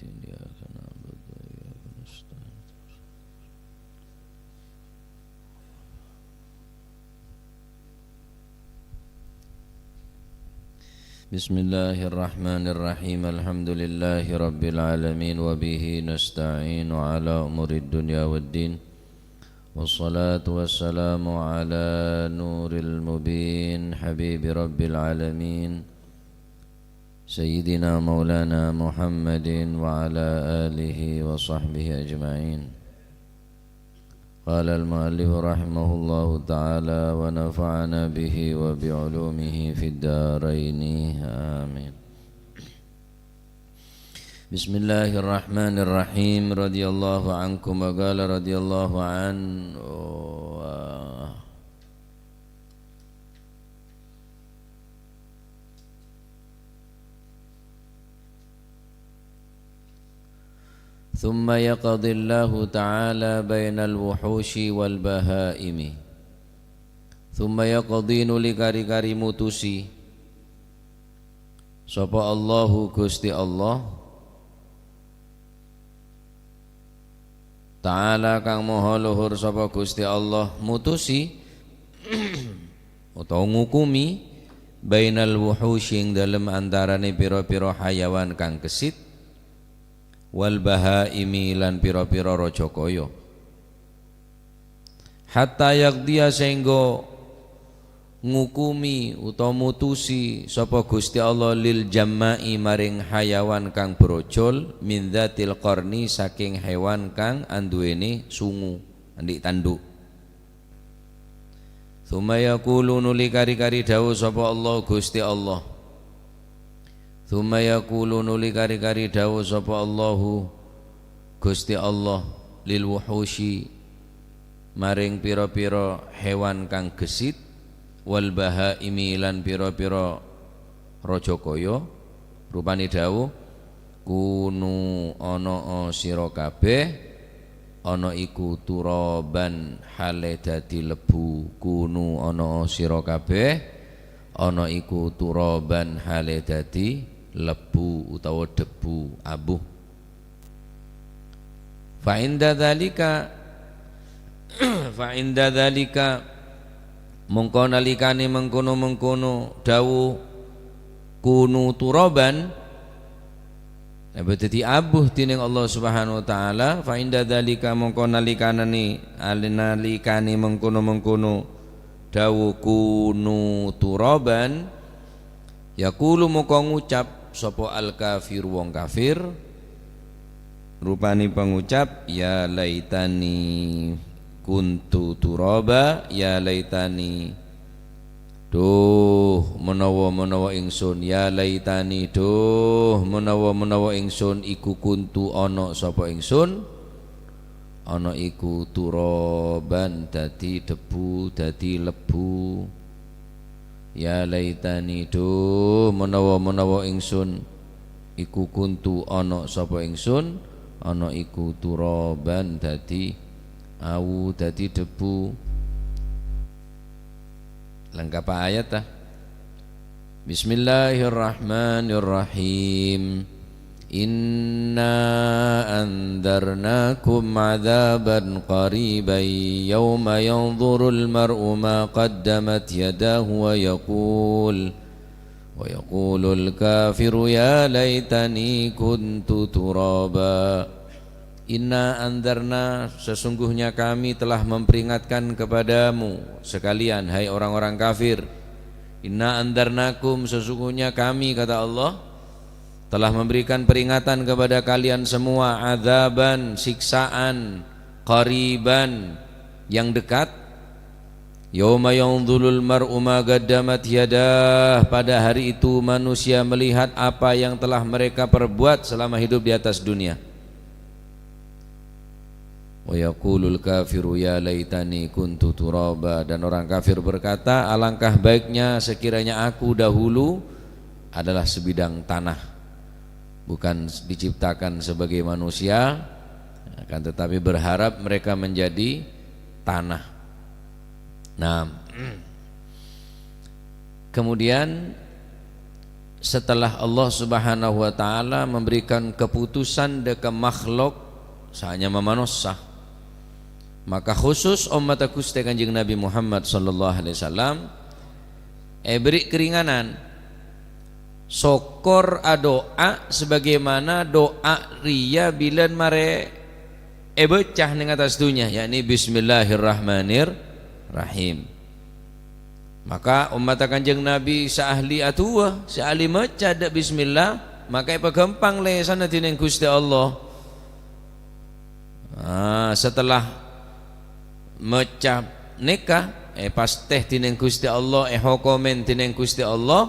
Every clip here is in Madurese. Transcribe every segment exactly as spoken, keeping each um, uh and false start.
إياك نعبد وإياك نستعين. بسم الله الرحمن الرحيم. الحمد لله رب العالمين، وبه نستعين على أمور الدنيا والدين. والصلاة والسلام على نور المبين، حبيب رب العالمين، سيدنا مولانا محمد وعلى آله وصحبه أجمعين. قال المؤلف رحمه الله تعالى ونفعنا به وبعلومه في الدارين. آمين. بسم الله الرحمن الرحيم. رضي الله عنكم وقال رضي الله عنه. ثم يقضي الله تعالى بين الوحوش والبهائم. Tsumma yaqdi, nuli kari-kari mutusi sapa Allahu Gusti Allah Ta'ala kang maha luhur, sapa Gusti Allah mutusi utawa ngukumi bainal wuhusyi, ing dalem antarane pira-pira hayawan kang gesit, wal bahaimi, lan pira-pira raja kaya. Hatta yaqdiya, sehingga ngukumi utawa mutusi sapa Gusti Allah lil jamma'i, maring hayawan kang brojol, min dzatil qarni, saking hewan kang anduwene sungu, andhi' tandhu'. Tsumma yaqulu, nuli kari-kari dawuh sapa Allah, Gusti Allah. Tsumma yaqulu, nuli kari-kari dawuh sapa Allahu, Gusti Allah, lil wuhusyi, maring pira-pira hewan kang gesit, wal bahaimi, lan pira-pira raja kaya, rupane dawuh, "Kunu, ono'o sira kabeh, ana iku turaban hale dadi lebbu." Kunu, ono'o sira kabeh, ana iku turaban hale dadi lebbu utawa debbu, abu. Fa inda dzalika, fa inda dzalika, mongko nalikane mengkono-mengkono dawuh, "Kunu turaban," Napa daddi abu dening Allah Subhanahu wa Ta'ala, fa inda dzalika, mongko nalikanane, ali-, nalikane mengkono-mengkono dawuh, "Kunu turaban," yaqulu, mongko ngucap sapa al-kafir, wong kafir, rupane pangucap, "Ya laitani kuntu turaba, ya laitani." Duh, menawa, menawa ingsun, ya laitani, duh, menawa, menawa ingsun iku kuntu ana sapa ingsun, ana iku turaban, dadi debbu, dadi lebbu. Ya laitani, duh, menawa, menawa ingsun iku kuntu ana sapa ingsun, ana iku turaban, dadi awu, dadi debbu. Lengkapa ayat, ta? Bismillahirrahmanirrahim. Inna andzarnakum adzaban qariban yauma yanzurul mar'u ma qaddamat yadahu wa yaqul, wa yaqulul kafiru ya laitani kuntu turaba. Inna andzarna, sesungguhnya kami telah memperingatkan kepadamu sekalian, hai orang-orang kafir. Inna andzarnakum, sesungguhnya kami, kata Allah, telah memberikan peringatan kepada kalian semua, adzaban, siksaan, qariban, yang dekat. Yauma yanzurul mar'u ma qaddamat yadah, pada hari itu manusia melihat apa yang telah mereka perbuat selama hidup di atas dunia. Wa yaqulul kafiru ya laitani kuntu turaba, dan orang kafir berkata, "Alangkah baiknya sekiranya aku dahulu adalah sebidang tanah." Bukan diciptakan sebagai manusia, akan tetapi berharap mereka menjadi tanah. Nah, kemudian Setelah Allah Subhanahu wa Ta'ala memberikan keputusan dâ' ka makhluk sè anyama manossa, maka khusus ommatta Ghustè Kanjeng Nabi Muhammad sallallahu alaihi wasallam èbherri' keringanan, sokor adu'a sebagaimana du'a rèya bilân marè èbâca neng attas dhunnya, yakni Bismillahirrahmanirrahim. Maka ommatta Kanjeng Nabi sè ahli adu'a, sè ahli maca dâ' bismillah, maka èpaghâmpang lèsanna dhinèng Ghustè Allah. Ah, setelah maca nèka, èpastè dhinèng Ghustè Allah, èhokomè dhinèng Ghustè Allah.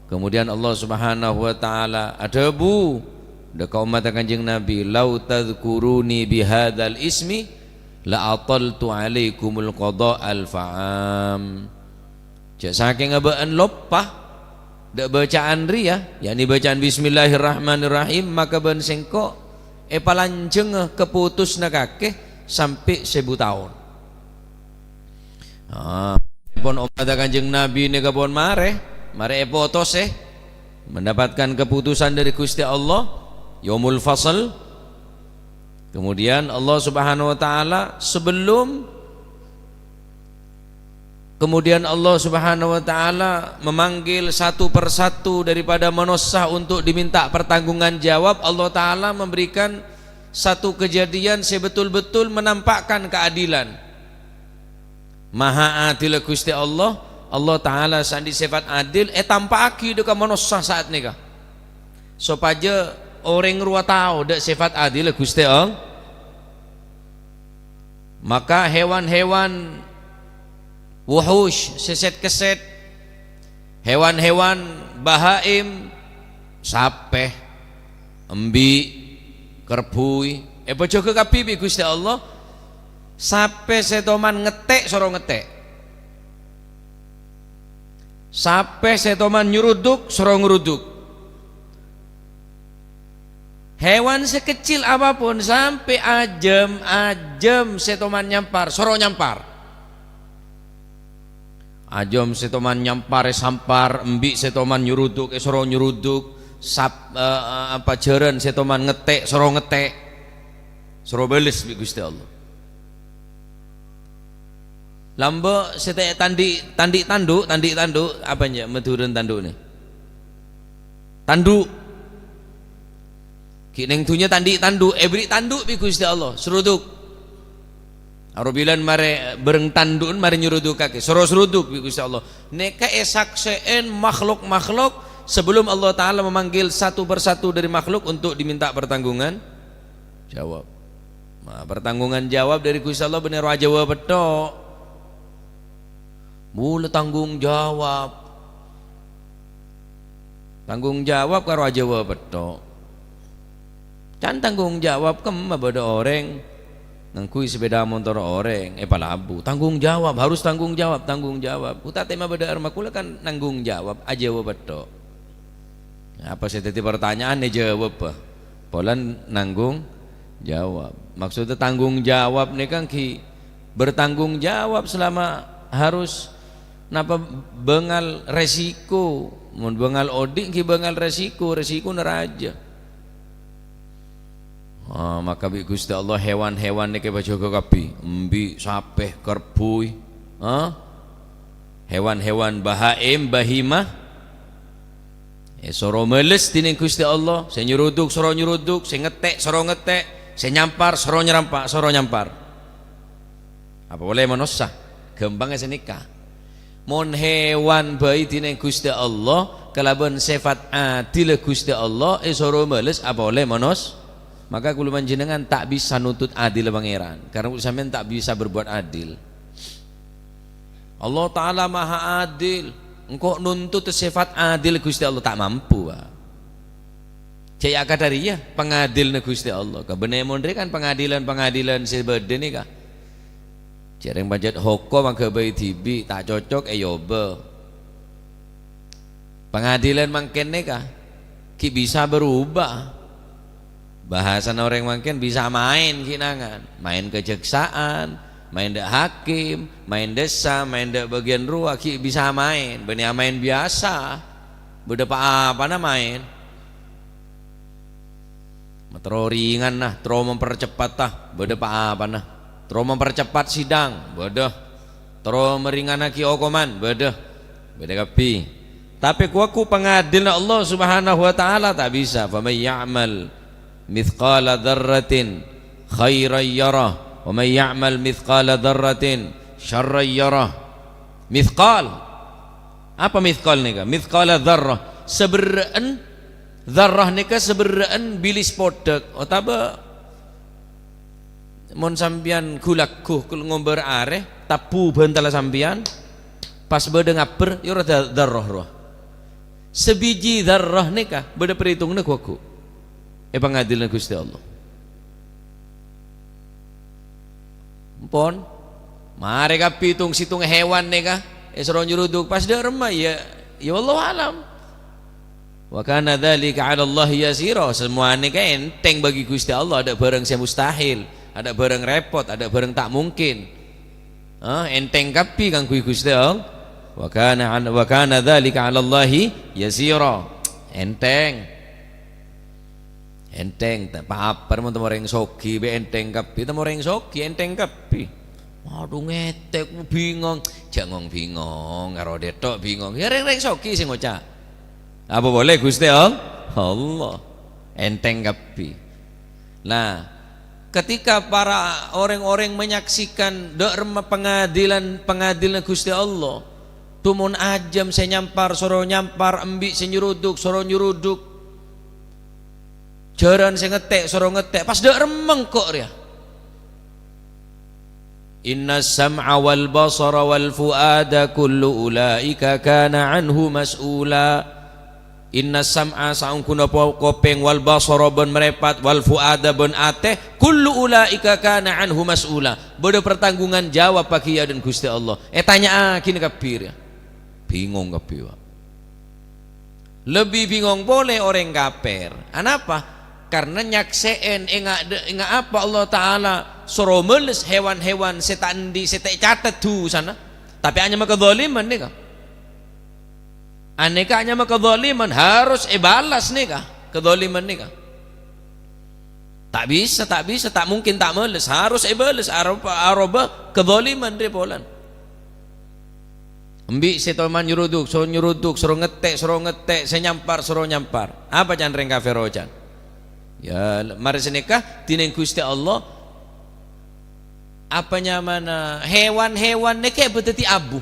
Kemudian Allah Subhanahu wa Ta'ala adhâbu dâ' ka ommatta Kanjeng Nabi, "Lau tadzkuruni bihadzal ismi, la ataltu alaikumul qadha'al fa'am." Jhâ' sakèng abâ'na loppa dâ' bâcaan rèya, yakni bâcaan Bismillahirrahmanirrahim, maka bân sèngko' èpalanjhângnga kapotosanna kakè sampè' sèbu taon. Ah, pon ommatta Kanjeng Nabi nèka pon marè, marè èpotosè, mendapatkan keputusan dari Ghustè Allah, Yaumul Fasl. Kemudian Allah Subhanahu wa Ta'ala sebelum, kemudian Allah Subhanahu wa Ta'ala memanggil satu persatu daripada manossa untuk diminta pertanggungjawaban. Allah Ta'ala memberikan satu kejadian sè betul-betul menampakkan keadilan. Maha adil Ghustè Allah, Allah Ta'ala sè andi' sèfat adil ètampa'aghi dâ' ka manossa sa'at nèka. Sopajâ orèng rowa tao dâ' sèfat adil Ghustè Allah. Maka hewan-hewan wuhusy, sè sèt-kèsèt, hewan-hewan bahaim, sapè, embi', kerbhuy, èpajâgâ kabbhi bi' Ghustè Allah. Sapè sè toman ngettè', soro ngettè'. Sapè sè toman nyeruduk, soro nyeruduk. Hewan sekecil apapun, sampè' ajâm, ajâm sè toman nyampar, soro nyampar. Ajâm sè toman nyampar èsampar, embi' sè toman nyeruduk èsoro nyeruduk, sap-, eh, eh, apa, jhârân sè toman ngettè', soro ngettè', soro bâles bi' Ghustè Allah. Lambâ' sè ta' tandhi', tandhi' tandhu', tandhi' tandhu', apa, nya, Madhurâna tandhu' nè? Tandhu'. Ghi' neng dhunnya tandhi' tandhu', èbherri' tandhu' bi' Ghustè Allah, seruduk. Arobilan marè bhâreng tandhu'na marè nyerudukaghi, soro seruduk bi' Ghustè Allah. Nèka èsaksè'è makhluk-makhluk sebelum Allah Ta'ala memanggil satu persatu dari makhluk untuk diminta pertanggungan jawab. Nah, pertanggungan jawab dari Ghustè Allah bânnè ro ajâwâb pètto'. Mula tanggung jawab. Tanggung jawab karo ajâwâb pètto'. Can tanggung jawab kemma bâdâ orèng ngangghuy sepeda motor orèng èpalabu. Tanggung jawab, harus tanggung jawab, tanggung jawab. Uta' tèma bâdâ arma kaulâ kan nanggung jawab, ajâwâb pètto'. Apa sè dhâddhi partanya'an èjâwâb, bâh. Polana nanggung jawab. Maksudnya tanggung jawab nèka ghi' bertanggung jawab selama harus napa bângal resiko. Mon bângal odi' ghi' bângal resiko, resikona rajâ. Ah, maka bi' Ghustè Allah hewan-hewan nèka èpajâgâ kabbhi. Embi', sapè, kerbhuy. Ah? Hewan-hewan bahaim, bahimah. Èsoro males dhinèng Ghustè Allah, sè nyeruduk soro nyeruduk, sè ngettè' soro ngettè', sè nyampar soro nyarampa-, soro nyampar. Apa polè manossa? Ghâmpang sanèka. Mon hewan bhâi dhinèng Ghustè Allah, kalabân sèfat adil Ghustè Allah, èsoro males apa polè manos-, maka kaulâ panjhennengngan ta' bisa nuntut adil Pangèran, karena sampèyan ta' bisa berbuat adil. Allah Ta'ala Maha Adil. Engko' nuntut sèfat adil Ghustè Allah ta' mampu, Pak. Jhâ' ya kadhâriyâ pangadilna Ghustè Allah. Kabânnè mon rè kan pangadilan-pangadilan sè bâdâ nèka. Jhâreng pajhât hokom aghâbây dhibi', ta' cocok èyobâ. Pangadilan mangkèn nèka ghi' bisa berubah. Bahasana orèng mangkèn bisa maèn ghi' nangan. Maèn kajaksaan, maèn dâ' hakim, maèn desa, maèn dâ' bâgiyân rowa ghi' bisa maèn. Bânnè amaèn biyasa. Bâdâ pa-apana maèn. Terro ringanna, terro mempercepat, ta, bâdâ pa-apana. Terro mempercepat sidang, bâdâ. Terro meringanaghi okoman, bâdâ. Bâdâ kabbhi. Tapè ghu-lagghu pangadilna Allah Subhanahu wa Ta'ala ta' bisa. "Faman ya'mal mitsqala dzarratin khairan yarah, wa man ya'mal mitsqala dzarratin syarran yarah." Mitsqal. Apa mitsqal nèka? Mitsqala dzarrah. Saberra'an, dzarrah nèka saberra'an bilis podhâk. Otabâ mon sampèyan ghu-lagghu kul-, ngombâr arè, tabbhu bhântalla sampèyan, pas bâdâ ngabbher, ya ora dza-, dzarrah rowa. Sabiji dzarrah nèka bâdâ parètonganna ghu-lagghu è pangadilna Ghustè Allah. Ampon. Marè kabbhi tong-sèttongnga hèwan nèka èsoro nyeruduk, pas dâ' remma, ya, ya wallahu alam. "Wa kana dzalika 'alallahi yasira." Samowa nèka ènthèng bagi Ghustè Allah, adâ' bhârâng sè mustahil, adâ' bhârâng rèpot, adâ' bhârâng ta' mungkin. Ah, ènthèng kabbhi kaangghuy Ghustè Allah. "Wa kana 'ala, wa kana dzalika 'alallahi yasira." Ènthèng. Ènthèng, ta-, pa-apa mon tèmorèng soghi bhâi ènthèng kabbhi, tèmorèng soghi ènthèng kabbhi. Adhu, ngètèk, bingong. Jhâ' ngong-bingong, karo dhâ' tok bingong. Ya rèng-rèng soghi sè ngoca'. Apa polè Ghustè All-, Allah. Ènthèng kabbhi. Nah, ketika para orèng-orèng menyaksikan dâ' remma pangadilan, pangadilna Ghustè Allah, tumon ajâm sè nyampar, soro nyampar, embi' sè nyeruduk, soro nyeruduk. Jhârân sè ngètèk, soro ngètèk, pas dâ' remma engko' rèya. "Innas sam'a wal basara wal fu'ada kullu ulaika kana anhu mas'ula." "Innas sam'a," saongghuna po-, kopèng, "wal basara," bân marèpat, "wal fu'ada," bân atè, "kullu ulaika kana anhu mas'ula." Bâdâ pertanggungan jawab paghi' è adâ'na Ghustè Allah. Ètanya'aghina kabbhi rèya. Bingong kabbhi, Pak. Lebbi bingong polè orèng kapèr. Anapa? Karna nyaksè'è enga', enga' apa Allah Ta'ala soro males hèwan-hèwan sè ta' andi', sè ta' ècatet dusana, tapè anyama kadhaliman nèka. Anèka anyama kadhaliman, harus èbalas nèka, kadhaliman nèka. Ta' bisa, ta' bisa, ta' mungkin ta' males, harus èbalas, aropa-, aroba kadhaliman rè polana. Embi' sè toman nyeruduk, soro nyeruduk, soro ngètèk, soro ngètèk, sè nyampar, soro nyampar. Apa can rèng kafir oca'na? Ya, marè sanèka, dhinèng Ghustè Allah, apa nyamana, hèwan-hèwan nèka èbâdâddhi abu.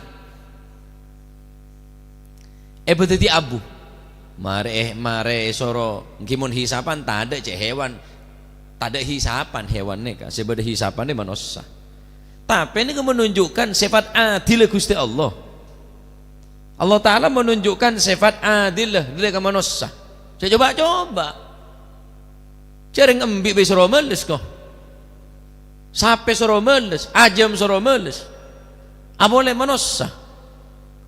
Èbâdâddhi abu. Marè, eh, marè èsoro, ènggi mon hisapan, tadâ' cè' hèwan. Tadâ' hisapan hèwan nèka, sè bâdâ hisapanna manossa. Tapè nèka menunjukkan sifat adil Ghustè Allah. Allah Ta'ala menunjukkan sifat adil dâri ka manossa. Sè coba-coba. Jhâreng embi' bhâi soro males, ko. Sapè soro males, ajâm soro males. Apolè manossa.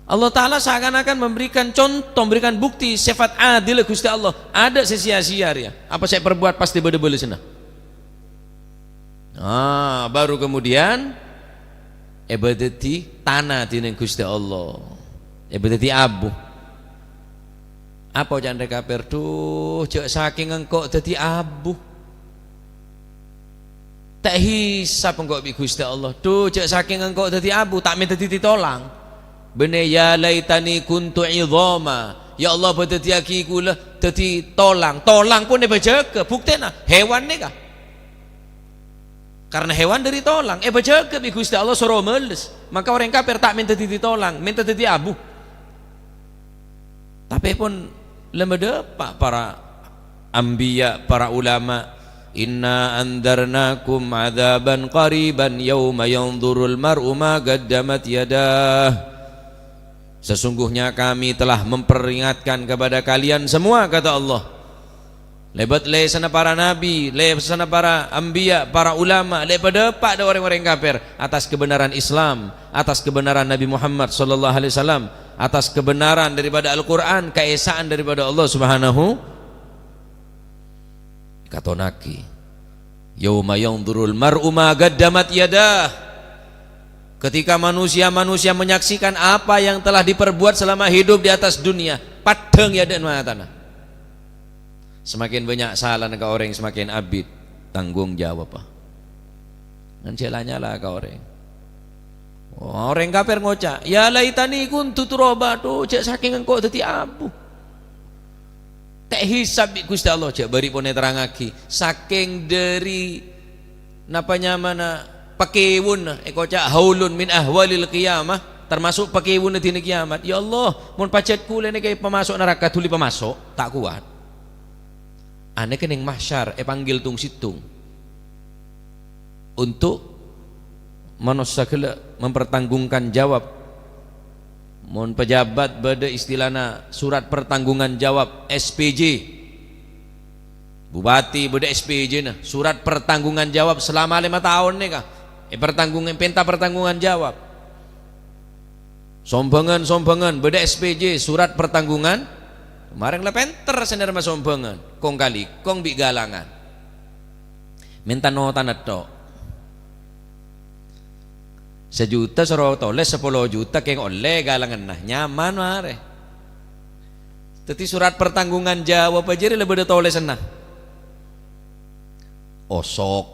Allah Ta'ala seakan-akan memberikan contoh, memberikan bukti sifat adil Ghustè Allah. Adâ' sè sia-sia rèya. Apa sè èparbuwat pastè bâdâ bâlessanna. Ah, baru kemudian èbâdâddhi tana dhinèng Ghustè Allah. Èbâdâddhi abu. Apa oca'na rèng kafir? "Dhu, jhâ' sakèng engko' dâddhi abu. Ta' èhisap engko' bi' Ghustè Allah. Dhu, jhâ' sakèng engko' dâddhi abu, ta' mènta dâddhi tolang." Bânnè, "Ya laitani kuntu idhama." Ya Allah, bâ dâddhiyâghi kaulâ dâddhi tolang. Tolang pon èbâjâgâ. Buktèna, hèwan nèka. Karna hèwan dâri tolang. Èbâjâgâ bi' Ghustè Allah soro males. Maka orèng kafir ta' mènta dâddhi tolang, mènta dâddhi abu. Tapè pon la madâpa' para ambiya, para ulama, "Inna andzarnakum adzaban qariban yauma yanzurul mar'u ma qaddamat yadah." Sesungguhnya Kami telah memperingatkan kepada kalian semua, kata Allah. Lèbât lèsanna para nabi, lèsanna para ambiya, para ulama, lè-, padâpa' dâ' orèng-orèng kafir atas kebenaran Islam, atas kebenaran Nabi Muhammad sallallahu alaihi wasallam, atas kebenaran daripada Al-Qur'an, kaèsa'an daripada Allah Subhanahu. Èkatonnaghi. "Yauma yanzurul mar'u ma qaddamat yadah." Ketika manusia-manusia menyaksikan apa yang telah diperbuat selama hidup di atas dunia, Paddhâng è adâ'na matana. Semakin bânnya' salana ka orèng, semakin abit tanggung jawabhâ. Ngan jhâ' la-nyala ka orèng. Orèng kafir ngoca', "Ya laitani kuntu turaba, dhu, jhâ' sakèng engko' dhâddhi abu." Ta' èhisab bi' Ghustè Allah, jhâ' bâri' pon èterrangngaghi. Sakèng dâri, napa nyamana, pakèwunna, èkoca' haulun min ahwalil qiyamah, tamaso' pakèwunna dina kiyamat. "Ya Allah, mon pajhât kaulâ nèka èpamaso' naraka, dhuli pamaso', ta' kowat." Anèka neng mahsyar èpanggil tong-sèttong. Untuk manossa ghellâ' mempertanggungan jawab. Mon pejabat bâdâ istilana surat pertanggungan jawab, S P J. Bupati bâdâ S P J-na, surat pertanggungan jawab selama lèma taon nèka. Èpertanggung-, pènta pertanggungan jawab. Sombhângan-sombhângan, bâdâ S P J, surat pertanggungan. Marèng la pènter sè narèma sombhângan, kong-kali kong bi' galangan. Mènta notana tho'. Sajuta soro tolès sapolo juta kèng ollè galanganna, nyaman marè. Dhâddhi surat pertanggungan jawab jârèya la bâdâ tolèsanna. Osok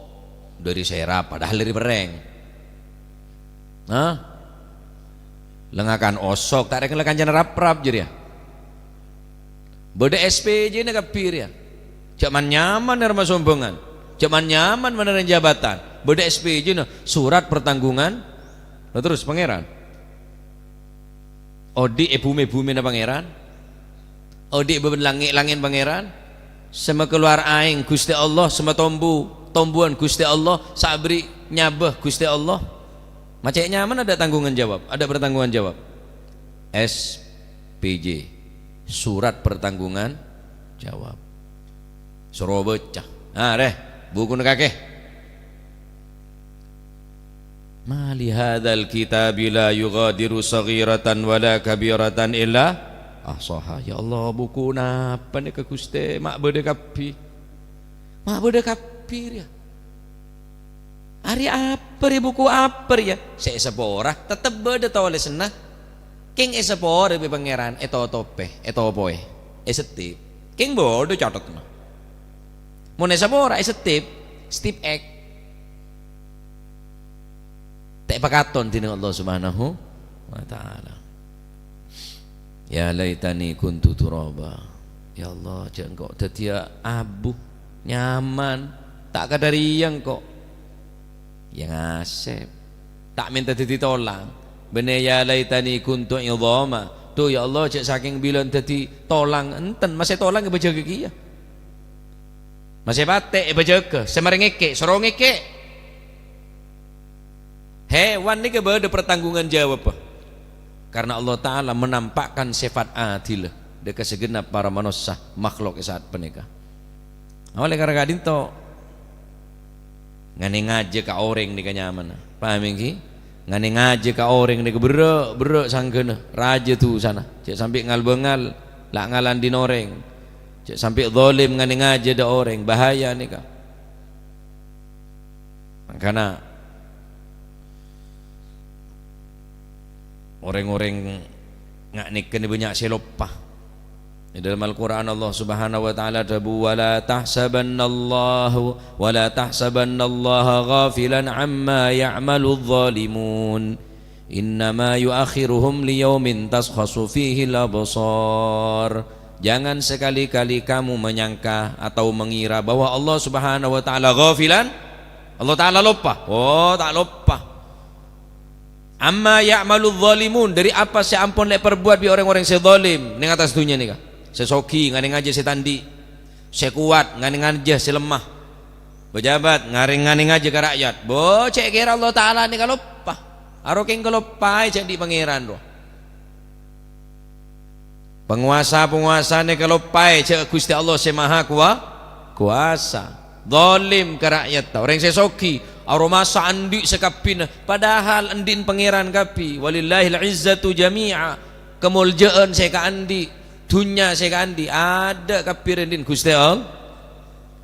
dâri sèra, padahal dâri perrèng. Hah? Lengakan osok, ta' rèng la kancana rap-rap jârèya. Bâdâ S P J-na kabbhi rèya. Jhâ' man-nyaman narèma sombhângan. Jhâ' man-nyaman manarèma jabatan. Bâdâ S P J-na, surat pertanggungan. Lah terros, Pangèran. Odi' è bhumè-bhumèna Pangèran. Odi' è bâbân langngè'-langngè'na Pangèran. Sè makalowar aèng Ghustè Allah, sè matombu tombuwân Ghustè Allah, sè aberri' nyabâ Ghustè Allah. Ma' cè' nyaman adâ' tanggungan jawab, adâ' pertanggungan jawab. S P J, surat pertanggungan jawab. Soro bâca. Ah, rè, bukuna kakè. "Ma li hadzal kitabi la yughadiru shaghiratan wa la kabiratan illa ahshaha." Ya Allah, buku napa nèka, Ghustè? Ma' bâdâ kabbhi. Ma' bâdâ kabbhi rèya. Arè apa rèya, buku apa rèya? Sè èsapora, tettep bâdâ tolèsanna. Kèng èsapora bi' Pangèran, ètotopè, ètopowè, èsettip. Kèng bâdâ catettanna. Mon èsapora, èsettip, stip X. Ta' èpakaton dhinèng Allah Subhanahu wa Ta'ala. "Ya laitani kuntu turaba." Ya Allah, jhâ' engko' dhâddhiyâ abu, nyaman, ta' kadhâriyâ engko'. Ya ngasèp. Ta' mènta dhâddhi tolang. Bânnè, "Ya laitani kuntu idhama." Dhu, ya Allah, jhâ' sakèng bilân dhâddhi tolang, enten, masè tolang èpajâgâ kèya. Masè patè' èpajâgâ, sè marè ngèkè', soro ngèkè'. Hèwan nèka bâdâ pertanggungan jawabbhâ. Karena Allah Ta'ala menampakkan sifat adil dâ' ka segenap para manossa makhluk è sa'at panèka. Olè karana ka'dinto nganè ngajâ ka orèng nèka nyamana. Paham ènggi? Nganè ngajâ ka orèng nèka berrâ', berrâ' sangghâna, rajâ dusana. Jhâ' sampè' ngal-bângal, la ngalandhin orèng. Jhâ' sampè' zalim nganè ngajâ dâ' orèng, bahaya nèka. Mangkana orèng-orèng nga' nèka nè bânnya' sè loppa. È dâlem Al-Qur'an Allah Subhanahu wa Ta'ala adhâbu, "Wa la tahsabannallaha, wa la tahsabannallaha ghafilan amma ya'maludh dhalimun. Innama yu'akhiruhum liyaumin tashkhasu fihil absar." Jangan sekali-kali kamu menyangka atau mengira bahwa Allah Subhanahu wa Ta'ala ghafilan. Allah Ta'ala loppa. Oh, ta' loppa. "Amma ya'maludh dhalimun," dâri apa sè ampon lè' èparbuwât bi' orèng-orèng sè zalim neng attas dhunnya nèka. Sè soghi nganè ngajâ sè ta' andi', sè kowat nganè ngajâ sè lemma. Pejabat ngarèng nganè ngajâ ka ra'yat. Bo, cè' kèra Allah Ta'ala nèka loppa. Aro kèng kaloppaè jhâ' andi' Pangèran, ro. Pangowasa-pangowasa nèka loppaè jhâ' Ghustè Allah sè Maha Kowa-, Kowasa. Zalim ka ra'yatta, orèng sè soghi, aromasa andi' sakabbhiyânna, padahal andi'na Pangèran kabbhi. "Walillahil izzatu jami'a," kamoljâ'ân sè kaandi', dhunnya sè kaandi', adâ' kabbhi rèn-dhin Ghustè Allah.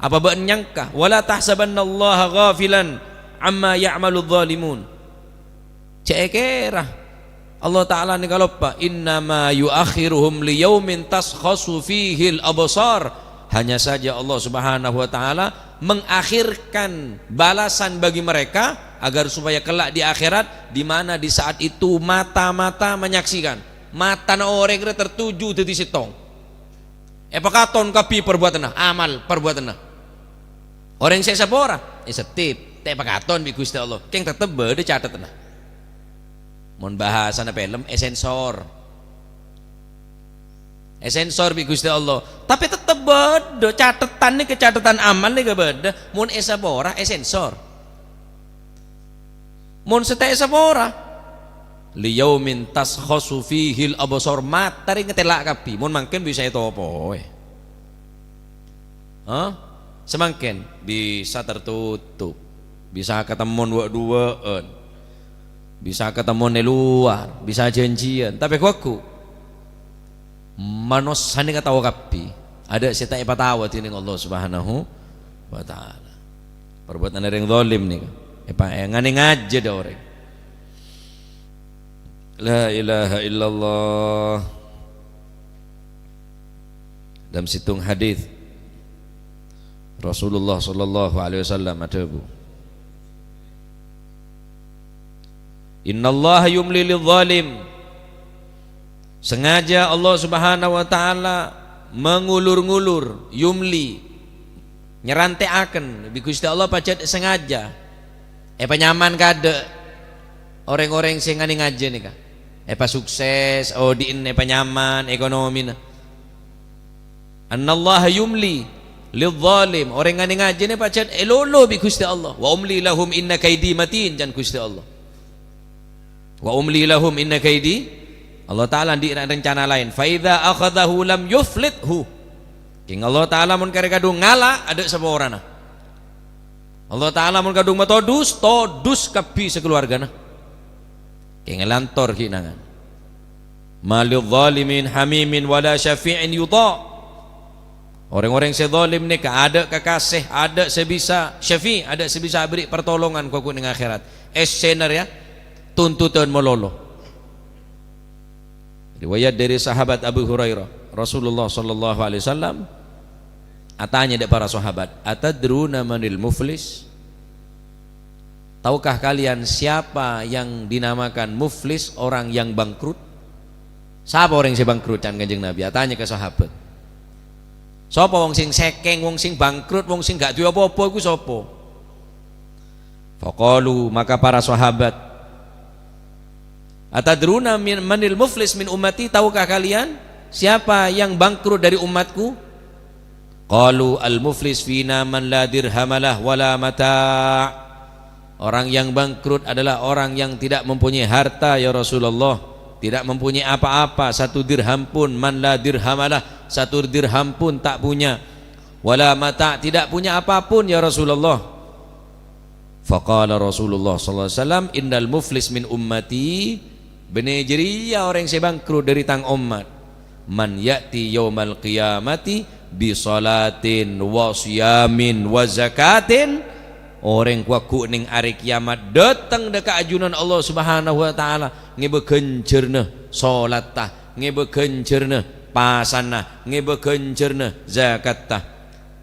Apa bâ'na nyangka, "Wa la tahsabannallaha ghafilan amma ya'maludh dhalimun." Cè' kèra Allah Ta'ala nèka loppa, "Innama yu'akhiruhum liyaumin tashkhasu fihil absar." Hanya saja Allah Subhanahu wa Ta'ala mengakhirkan balasan bagi mereka agar supaya kelak di akhirat, di mana di saat itu mata-mata menyaksikan. Matana orèng rè tertuju dhâddhi sèttong. Èpakaton kabbhi parbuatanna, amal parbuatanna. Orèng sè èsapora, èsettip, ta' èpakaton bi' Ghustè Allah. Kèng tettep bâdâ catetanna. Mon bahasana film, èsensor. Èsensor bi' Ghustè Allah. Tapè tettep bâdâ catetan nèka, catetan amal nèka bâdâ. Mon èsapora, èsensor. Mon sè ta' èsapora, "Liyaumin tashkhasu fihil absar," mata rè ngatèla' kabbhi. Mon mangkèn bisa ètopoè. Hah? Samangkèn bisa tertutup, bisa katemmon wâ'-duwâ'ân, bisa katemmon è lowar, bisa janjian, tapè ghu-lagghu. Manossa nèka tao kabbhi, adâ' sè ta' èpataowa dhinèng Allah Subhanahu wa Ta'ala. Parbuatan orèng zalim nèka èpa-, ènganè ngajâ dâ' orèng. La ilaha illallah. Dalam sèttong hadis, Rasulullah sallallahu alaihi wasallam adhâbu, "Innallaha yumli lidh-dhalim." Sengaja Allah Subhanahu wa Ta'ala mangulur-ngulur, yumli, nyarantè'aken. Bi' Ghustè Allah pajhât sengaja èpanyaman kaadâ' orèng-orèng sè nganè ngajâ nèka. Èpasukses, odi'na èpanyaman, ekonomina. "Annallaha yumli lidh-dhalim." Orèng nganè ngajâ nè pajhât èlolo bi' Ghustè Allah. "Wa umli lahum inna kaidi matin," can Ghustè Allah. "Wa umli lahum inna kaidi." Allah Ta'ala andi' rencana laèn. "Fa idza akhadzahu lam yuflithu." Kèng Allah Ta'ala mon karè kadhung ngala', adâ' saporana. Allah Ta'ala mon kadhung matodus, todus kabbhi sakalowargana. Kèng èlantor ghi' nangan. "Ma lidh-dhalimin hamimin wa la syafi'in yuta'." Orèng-orèng sè zalim nèka adâ' kakasè, adâ' sè bisa syafi', adâ' sè bisa aberri' partolongan ghu-lagghu neng akhèrat. Essèna rèya tuntutan malolo. Riwayat dari sahabat Abu Hurairah, Rasulullah sallallahu alaihi wasallam atanya dâ' para sahabat, "Atadruna manil muflis?" "Tahukah kalian siapa yang dinamakan muflis, orang yang bangkrut?" "Sapa orèng sè bangkrut?" can Kanjeng Nabi atanya ka sahabat. "Sapa wong sè sèkèng, wong sè bangkrut, wong sè gak duwè apa-apa iku sapa?" Faqalu, maka para sahabat, "Atadruna min, manil muflis min ummati? Tahukah kalian siapa yang bangkrut dari umatku?" Qalu, "Al-muflis fina man la dirhamalah wa la mata'." Orang yang bangkrut adalah orang yang tidak mempunyai harta, ya Rasulullah. Tidak mempunyai apa-apa, satu dirham pun, man la dirhamalah, satu dirham pun tak punya. Wa la mata', tidak punya apapun, ya Rasulullah. Faqala Rasulullah sallallahu alaihi wasallam, "Innal muflis min ummati," bânnè jârèya orèng sè bangkrut dâri tang ommat, "man ya'ti yaumal qiyamati bi shalatin wa shiyamin wa zakatin," orèng ghu-lagghu neng arè kiyamat dâteng dâ' ka ajunan Allah Subhanahu wa Ta'ala ngèbâ ghânjhârânna sholatta, ngèbâ ghânjhârânna pasana, ngèbâ ghânjhârânna zakatta.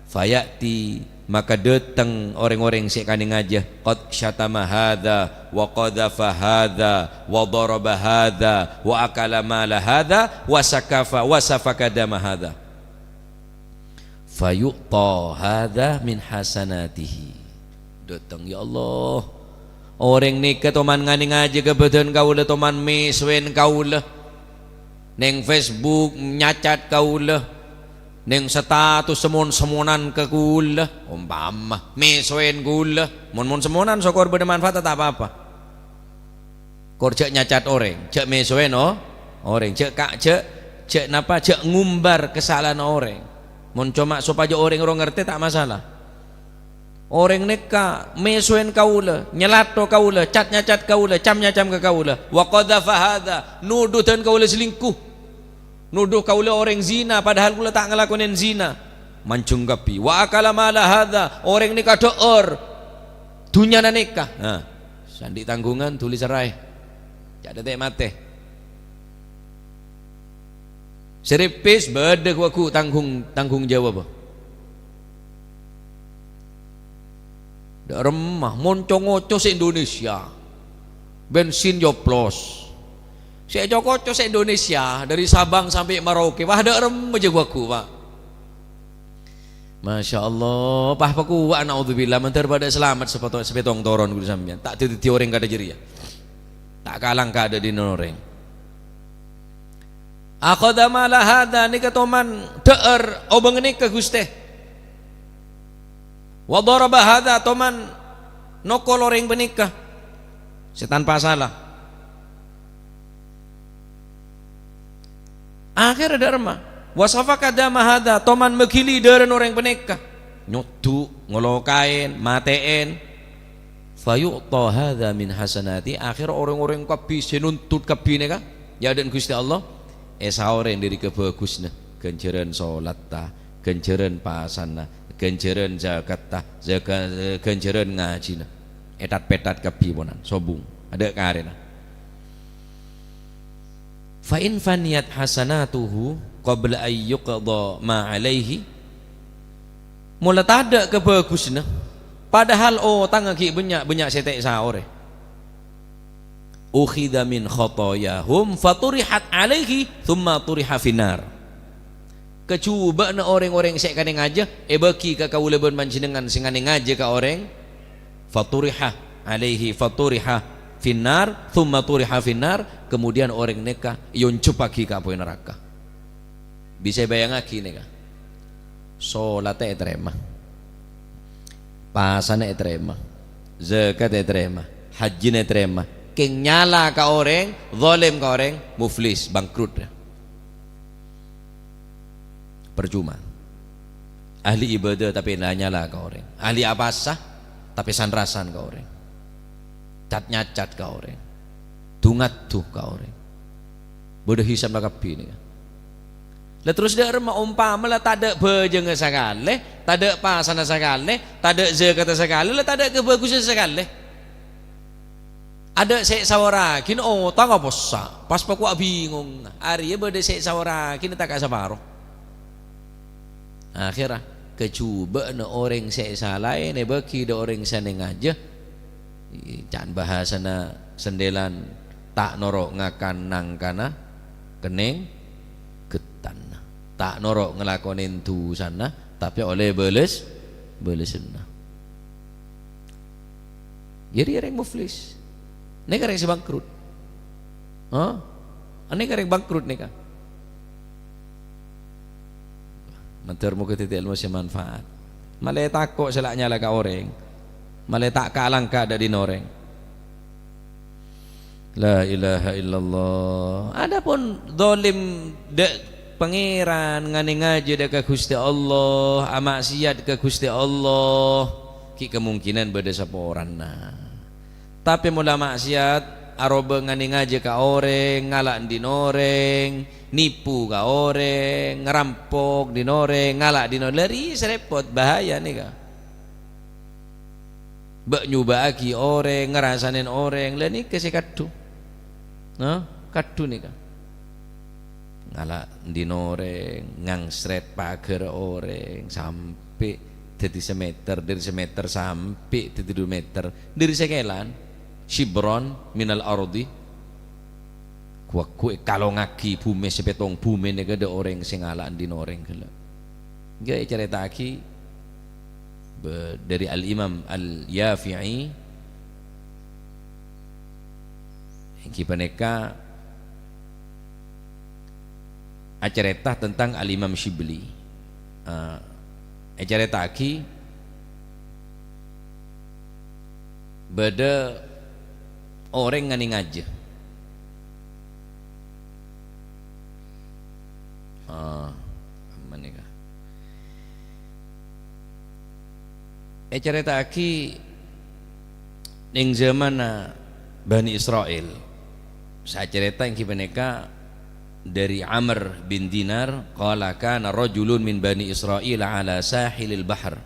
Faya'ti, maka dâteng orèng-orèng sè èkanè ngajâ, "Qad syatama hadza, wa qadzafa hadza, wa daraba hadza, wa akala mala hadza, wa sakafa, wa safaka dama hadza." Fayu'ta hadza min hasanatihi. Dâteng, "Ya Allah, orèng nèka toman nganè ngajâ ka bâdân kaulâ, toman mèsowèn kaulâ. Neng Facebook nyacat kaulâ, neng status mon-semonan ka kaulâ, ompama mèsowèn kaulâ. Mon-mon-semonan, sokor bâdâ manfaatta, ta' pa-apa. Kor jhâ' nyacat orèng, jhâ' mèsowèn o-, orèng, jhâ' ka-, jhâ', jhâ' napa, jhâ' ngumbar kasala'anna orèng. Mon coma sopajâ orèng ro ngartè, ta' masalah." Orèng nèka mèsowèn kaulâ, nyalato kaulâ, cat-nyacat kaulâ, cam-nyacam ka kaulâ. "Wa qadzafa hadza," nodhu dân kaulâ selingkuh. Nodhu kaulâ orèng zina, padahal kaulâ ta' ngalakonè zina. Manjhung kabbhi. "Wa akala mala hadza," orèng nèka dhâ'âr dhunnyana nèka. Nah, sè andi' tangghungan, dhuli sèraè. Jhâ' dâtè' matè. Sè rèpès bâdâ ghu-, ghu tanggung, tanggung jawab. Dâ' remma, mon co-ngoco sè Indonesia, bensin yoplos. Sè co-ngoco sè Indonesia, dâri Sabang sampè' Merauke, wah, dâ' remma jâ ghu-, ghu, Pak. Masya Allah, pas pakuwa, naudzubillah, mandhâr padâ salamet sapèto-, sapètong toron ghuru sampèyan. Ta' dhâddhi orèng kadhâ' jârèya. Ta' kalangka dâddhi orèng. Akhadha mala hadza, nèka toman dhâ'âr obâng nèka, Ghustè. Wa daraba hadza, toman nokol orèng panèka sè tanpa sala. Akhèrra dâ' remma, "Wa safaka dama hadza," toman maghili dârâna orèng panèka. Nyoddu', ngolokaè, matè'è. "Fa yu'ta hadza min hasanati," akhèrra orèng-orèng kabbhi sè nuntut kabbhi nèka, ya, dâ' Ghustè Allah, èsaorè dâri kabhâghusânna, ghânjhârân solatta, ghânjhârân pasana, ghânjhârân zakatta, zaka-, ghânjhârân ngajhina. Ètat-pètat kabbhi ponan, sobung, adâ' karèna. "Fa in faniyat hasanatuhu qabla an yuqda ma alaihi," mola tadâ' kabhâghusânna, padahal otangnga ghi' bânnya', bânnya' sè ta' èsaorè. "Ukhidha min khotoyahum faturihat alaihi, tsumma turiha finnar." Kajhubâ'na orèng-orèng sè èkanèngajâ èbâghi ka kaulâ bân panjhennengngan sè nganèngajâ ka orèng, faturiha alaihi, faturiha finnar, tsumma turiha finnar, kemudian orèng nèka èonjhâbbhâghi ka apoy naraka. Bisa èbâjângaghi nèka. Solatta ètarèma. Pasana ètarèma. Zakat ètarèma. Hajjina ètarèma. Kèng nyala ka orèng, zalim ka orèng, muflis, bangkrut. Parcoma. Ahli ibadah tapè la nyala ka orèng. Ahli apasa tapè san-rasan ka orèng. Cat-nyacat ka orèng. Du-ngaddu ka orèng. Bâdâ hisabna kabbhi nèka. La terros dâ' remma ompama la tadâ' bhâjângnga sakalè, tadâ' pasana sakalè, tadâ' zakatta sakalè, la tadâ' kabhâghusânna sakalè. Adâ' sè èsaorraghina otang apa essa'? Pas pakowa' bingung. Arèya bâdâ sè èsaorraghina ta' ka saparo. Akhèrra, kajhubâ'na orèng sè èsalaè èbâghi dâ' orèng sè nèngajâ. Can bhâsana sendhâlan, ta' noro' ngakan nangkana kennèng ghettanna. Ta' noro' ngalakonè dusana, tapè ollè bâles-, bâlessanna. Jadi orèng muflis. Nèka orèng sè bangkrut. Hah? Nèka orèng bangkrut nèka. Mandhâr moghâ dhâddhi èlmo sè manfaat. Malè tako' sè la nyala ka orèng. Malè ta' ka-langka dâddhina orèng. La ilaha illallah. Adapun zalim dâ' Pangèran, nganèngajâ dâ' ka Ghustè Allah, ama'siyat ka Ghustè Allah, ghi' kamongkènan bâdâ saporana. Tapè mola ma'siyat, aroba nganèngajâ ka orèng, ngala' dhin orèng, nipu ka orèng, ngrampok dhin orèng, ngala' dhin orèng, la rè-, sè rèpot, bahaya nèka. Bâ' nyobâ'âghi orèng, ngarasanè orèng, la nèka sè kaddhu. Nah, kaddhu nèka. Ngala' dhin orèng, ngangsrèt paghârra orèng, sampè' dhâddhi sameter, dâri sameter sampè' dhâddhi du meter, dâri sakèlan, shibran minal ardi. Ghu-, ghu èkalongaghi bhumè sapèttong bhumè nèka dâ' orèng sè ngala' dhin orèng ghellâ'. Ènggi ècarèta'aghi Be-, dâri Al-Imam Al-Yafi'i, ènggi panèka acarèta tentang Al-Imam Syibli. Eh, ècarèta'aghi bâdâ orèng nganèngajâ. Ah, aman nèka. Ècarèta'aghi neng zamanna Bani Isra'il. Sacarèta ènggi panèka dâri Amr bin Dinar, qala, "Kana rajulun min Bani Isra'il ala sahilil bahr.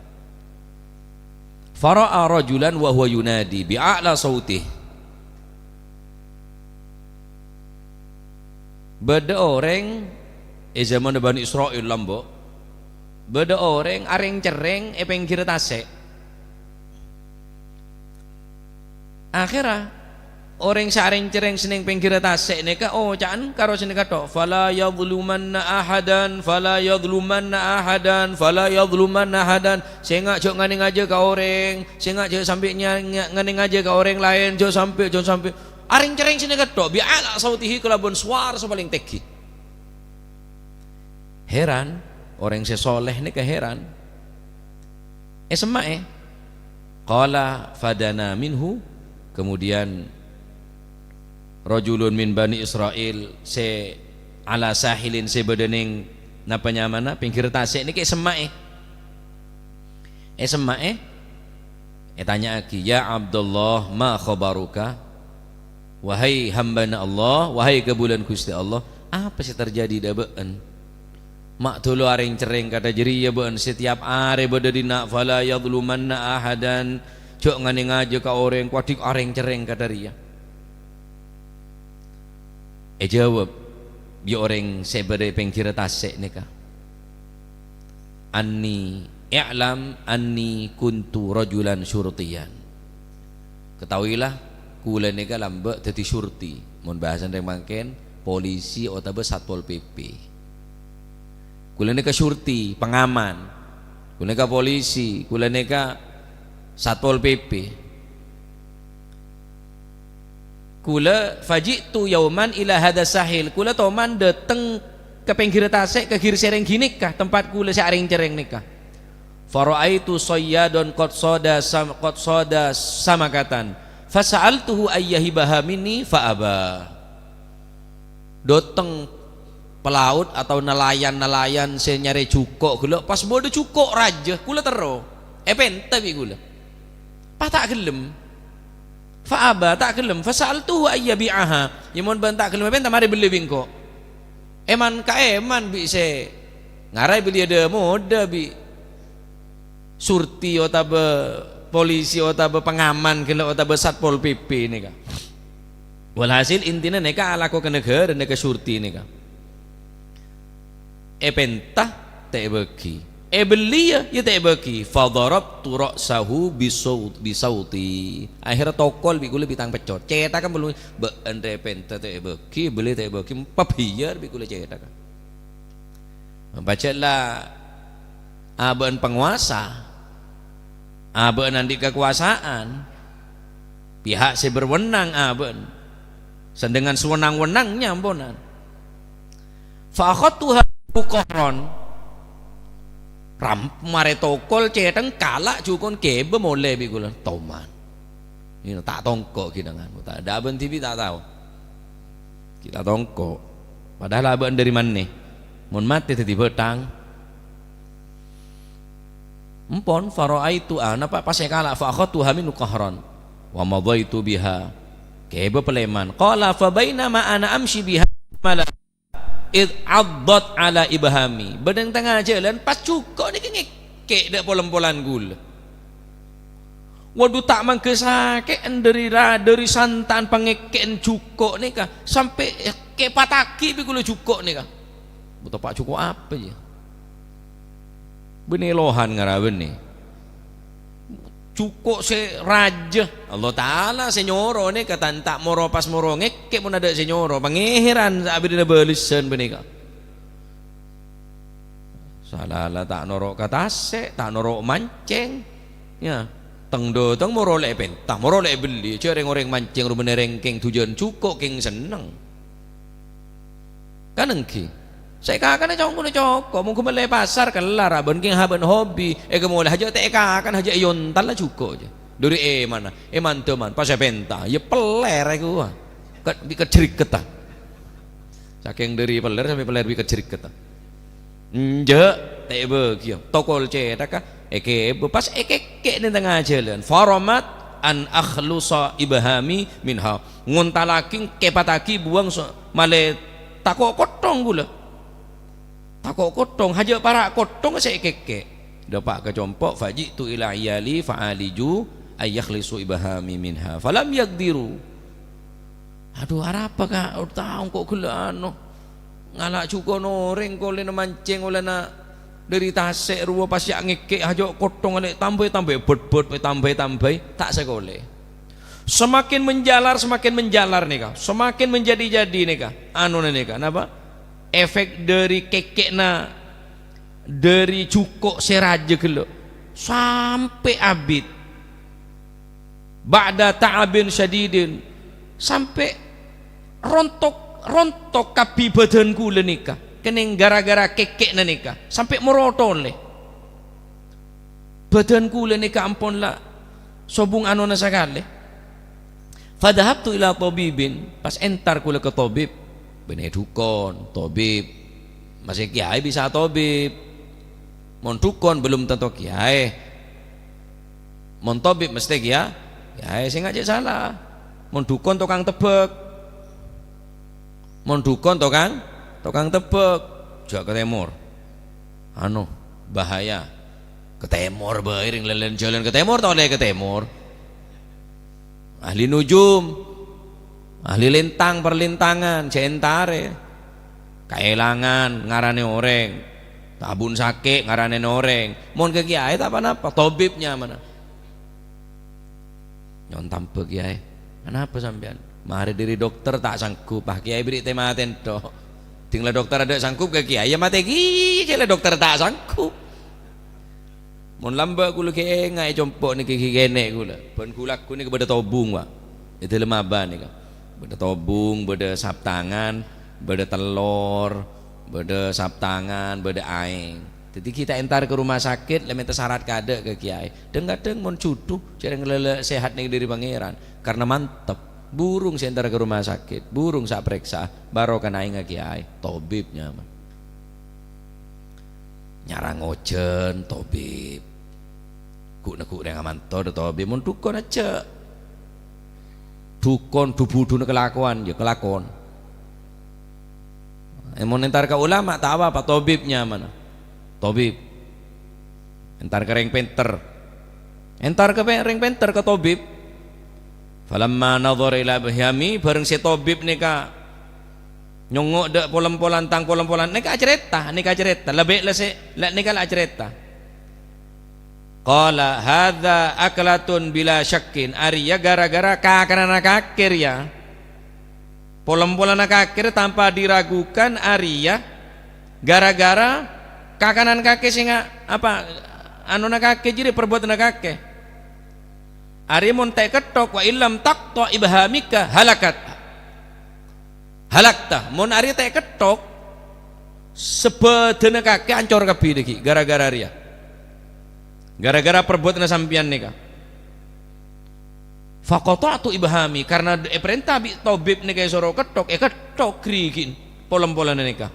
Fara'a rajulan wa huwa yunadi bi a'la sautih." Bâdâ orèng È zamanna Bani Isra'il lambâ', bâdâ orèng arèng-cerrèng è pèngghirrâ tasè'. Akhèrra, orèng sè arèng-cerrèng sè neng pèngghirrâ tasè' nèka oca'an karo sè nèka tho', "Fala yadhlumanna ahadan, fala yadhlumanna ahadan, fala yadhlumanna ahadan." Sènga' jhâ' nganèngajâ ka orèng, sènga' jhâ' sampè' nya-, nya-, nganèngajâ ka orèng laèn, jhâ' sampè', jhâ' sampè'. Arèng-cerrèng sè nèka tho', bi'ala sautihi kalabân sowara sè palèng tèngghi. Heran, orèng sè soleh nèka heran. Èsemma'è. Qala fadana minhu, kemudian rajulun min Bani Isra'il sè ala sahilin sè bâdâ neng napa nyamana, pèngghir tasè' nèka èsemma'è. Èsemma'è, ètanya'aghi, "Ya Abdullah, ma khabaruka?" Wahai hambana Allah, wahai kabulâna Ghustè Allah, apa sè terjadi dâ' bâ'en? Ma' dulu arèng-cerrèng kadhâ' jârèya bâ'en, setiap arè bâdâ dinna', "Fala yadhlumanna ahadan," jhâ' nganèngajâ ka orèng, kodhi' arèng-cerrèng kadhâ' rèya. Èjâwâb bi' orèng sè bâdâ è pèngghirrâ tasè' nèka, "Anni, i'lam anni kuntu rajulan syurtiyan." Ketahuilah, kulâ nèka lambâ' dhâddhi syurti. Mon bhâsana rèng mangkèn, polisi otabâ Satpol P P. Kulâ nèka syurti, pengaman. Kulâ nèka polisi, kulâ nèka Satpol P P. Kulâ faji'tu yauman ila hadha sahil. Kulâ toman dâteng ka pèngghirrâ tasè', ka ghir sèrèng ghânèka, tempat kulâ sè arèng-cerrèng nèka. Fara'aitu shayyadan qad shada sam-, qad shada samakatan. Fasa'altuhu ayyahibaha minni fa'aba. Dâteng pelaut atau nelayan-nelayan sè nyarè jhuko' ghellâ', pas bâdâ jhuko' rajâ, kulâ terro. Èpènta bi' kulâ. Pas ta' ghellem. Fa'aba, ta' ghellem. Fasa'altuhu ayyabi'aha. Ya, mon bâ'en ta' ghellem èpènta, marè bellè bi' engko'. Èman ka èman bi' sè ngara belliyâ dâ-modâ bi' surti otabâ polisi otabâ pengaman ghellâ' otabâ Satpol P P nèka. Walhasil, intina nèka alako ka naghârâ nèka surti nèka. Èpènta, ta' èbâghi. Èbelliyâ, ya ta' èbâghi. Fadharabtu ra'sahu bisaut-, bisauti. Akhèrra tokol bi' kulâ bi' tang peccot. Cèthagghâ bellun, bâ'en rè èpènta ta' èbâghi, bellè ta' èbâghi, pabiyar bi' kulâ cèthagghâ. Pajhât la abâ'en pangobâsa, abâ'en andi' kakobâsaan, pihak sè berwenang abâ'en, sè dengan sewenang-wenangnya amponan. Fa akhadtuha qahran. Ram-, marè tokol cèthagghâ kala' jhuko'en kèbâ molè bi' kulâ. Toman. Ino ta' tongko' ghi' dengan. Ta-, dâ' bân dhibi' ta' tao. Ghi' ta' tongko'. Padahal abâ'en dâri manè. Mon matè dhâddhi bhâthang. Empon, fara'aitu, ah, napa pas èkala', fa akhadtuha minhu qahran. Wa madhaitu biha. Kèbâ palèman. Qala fa bainama ana amshi biha mala id 'addat 'ala ibhami. Bâdâ è tengnga jhâlân, pas jhuko' nèka ngèkkè' dâ' pol-empolan kulâ. Waduh, ta' mangghâ sakè'en dâri ra-, dâri santa'an pangèkkè'en jhuko' nèka, sampè' èkèpattaghi bi' kulâ jhuko' nèka. Bu, teppa' jhuko' apa, yâ? Bânnè lohan ngara bânnè. Jhuko' sè rajâ. Allah Ta'ala sè nyoro nèka, tan ta' moro pas moro ngèkkè' mon adâ' sè nyoro. Pangèran sè abidina bâlessân panèka. Salala ta' noro' ka tasè', ta' noro' mancèng. Yâ, teng-dâteng moro lè èpènta, moro lè èbellè. Jhâ' rèng-orèng mancèng romana rèng kèng dhujân jhuko' kèng senneng. Kan èngghi. Sè èkakana cong-, coko', mongghu mellè pasar kellar, abâ'en kèng ha bân hobi, èkamolè hajâ ta' èkakan, hajâ èyontal la jhuko' jâ. Dâri èmana, èman-dâman, pas èpènta, yâ pellèr èkowa. Ket-, bi' kejriketta. Sakèng dâri pellèr sampè' pellèr bi' kejriketta. Enjâ', ta' èbâghi, tokol cèthagghâ, èkèbâ, pas èkèkkè' nèng tengnga jhâlân. Faramat an akhlusa ibhami minha. Ngontallaghi, kèpattaghi, buwâng so-, malè tako' kotthong kulâ. Tako' kotthong, hajâ para' kotthong sè èkèkkè'. Dâpa' ka compo', faji'tu ila iyali fa'aliju ayyakhlisu ibhami minha. Falam yaqdiru. Adhu, arapa, Ka'? Tao engko' ghellâ' ano. Ngala' jhuko' orèng kolèna mancèng ollèna dhâri tasè' rowa pas ya' ngèkè' ajo' kottong alè' tambâi-tambâi, bhât-bhât, tambâi-tambâi, ta' sakolè. Semakin menjalar, semakin menjalar nèka, semakin menjadi-jadi nèka, anona nèka, napa? Efek dhâri kèkè'na dhâri jhuko' sè rajâ ghellâ' sampè' abit. Ba'da ta'abin syadidin, sampè' rontok, rontok kabbhi bhâdhân kaulâ nèka, kennèng ghârâ-ghârâ kèkè'na nèka, sampè' morot ollè. Bhâdhân kaulâ nèka ampon la sobung anona sakalè. Fadhahabtu ila tabibin, pas entar kaulâ ka tabib, bânnè dhukon, tabib. Masè kèyaè bisa tabib. Mon dhukon belum tanto kèyaè. Mon tabib mestè kèya-, kèyaè sè ngajhâk sala. Mon dhukon tokang tebbhâk. Mon dhukon tokang, tokang tebbhâk. Jhâ' ka tèmor. Anu, bahaya. Ka tèmor bhâi, rèng lèn-lèn jhâlân ka tèmor, ta' ollè ka tèmor. Ahli nujum, ahli lintang-perlintangan, jhâ' entarè. Kaèlangan ngaranè orèng, tabun sakè' ngaranè orèng. Mon ka kèyaè ta' pa-napa, tabib nyamana. Nyo'on tambâ, Kèyaè. Anapa sampèyan? Marè dhâri dokter ta' sanggup. Ah, Kèyaè bherri' tè-matèn, tok. Ding la dokter adâ' sanggup ka Kèyaè, ya matè kèya, cè' la dokter ta' sanggup. Mon lambâ' kaulâ ghi' enga' è compo' nèka ghi' kènè' kaulâ. Bân kaulâ ghu nèka bâdâ tobung, Pak. È dâlem abâ' nèka. Bâdâ tobung, bâdâ saptangan, bâdâ tellor, bâdâ saptangan, bâdâ aèng. Dâddhi ghi' ta' entar ka rumah sakit, la mènta syarat kaadâ' ka kèyaè. Dhâng-kadhâng mon jhudhu, jhâreng lè-, lè-, sehat nèng dhâri Pangèran. Karna mantep, burung sè entar ka rumah sakit, burung sè aparèksa, barokana aèngnga kèyaè, tobib nyamana. Nyarang ojhân, tobib. Ghu'-, neggu' rèng amanto, dâ' tobib, mon dhukon ajâ'. Dhukon, dhu-budhuna kalakowan, ya kalakon. Eh, mon entar ka ulama, ta' apa-apa, tobib nyamana. Tobib. Entar ka rèng pènter. Entar ka pe-, rèng pènter, ka tobib. Falamma nadhara ila ibhami, bhâreng sè tobib nèka nyongngo' dâ' pol-empolan, tang pol-empolan, nèka acarèta, nèka acarèta, lebbi' la sè, la nèka la acarèta. Qala, "Hadza aklatun bila syakkin." Arèya ghârâ-ghârâ kakananna kakè rèya. Pol-empolanna kakè tanpa diragukan arèya ghârâ-ghârâ kakanan kakè sè nga-, apa, anona kakè jârèya, perbuatanna kakè. Arèya mon ta' èkettok, "Wa illam taqta' ibhamika halakat." Halakta. Mon arèya ta' èkettok, sabâdhâna kakè ancor kabbhi dhâggi' ghârâ-ghârâ rèya. Ghârâ-ghârâ perbuatanna sampèyan nèka. Faqata'tu ibhami, karna èparènta bi' tobib nèka èsoro kettok, èkettok ghârighi'na pol-empolanna nèka.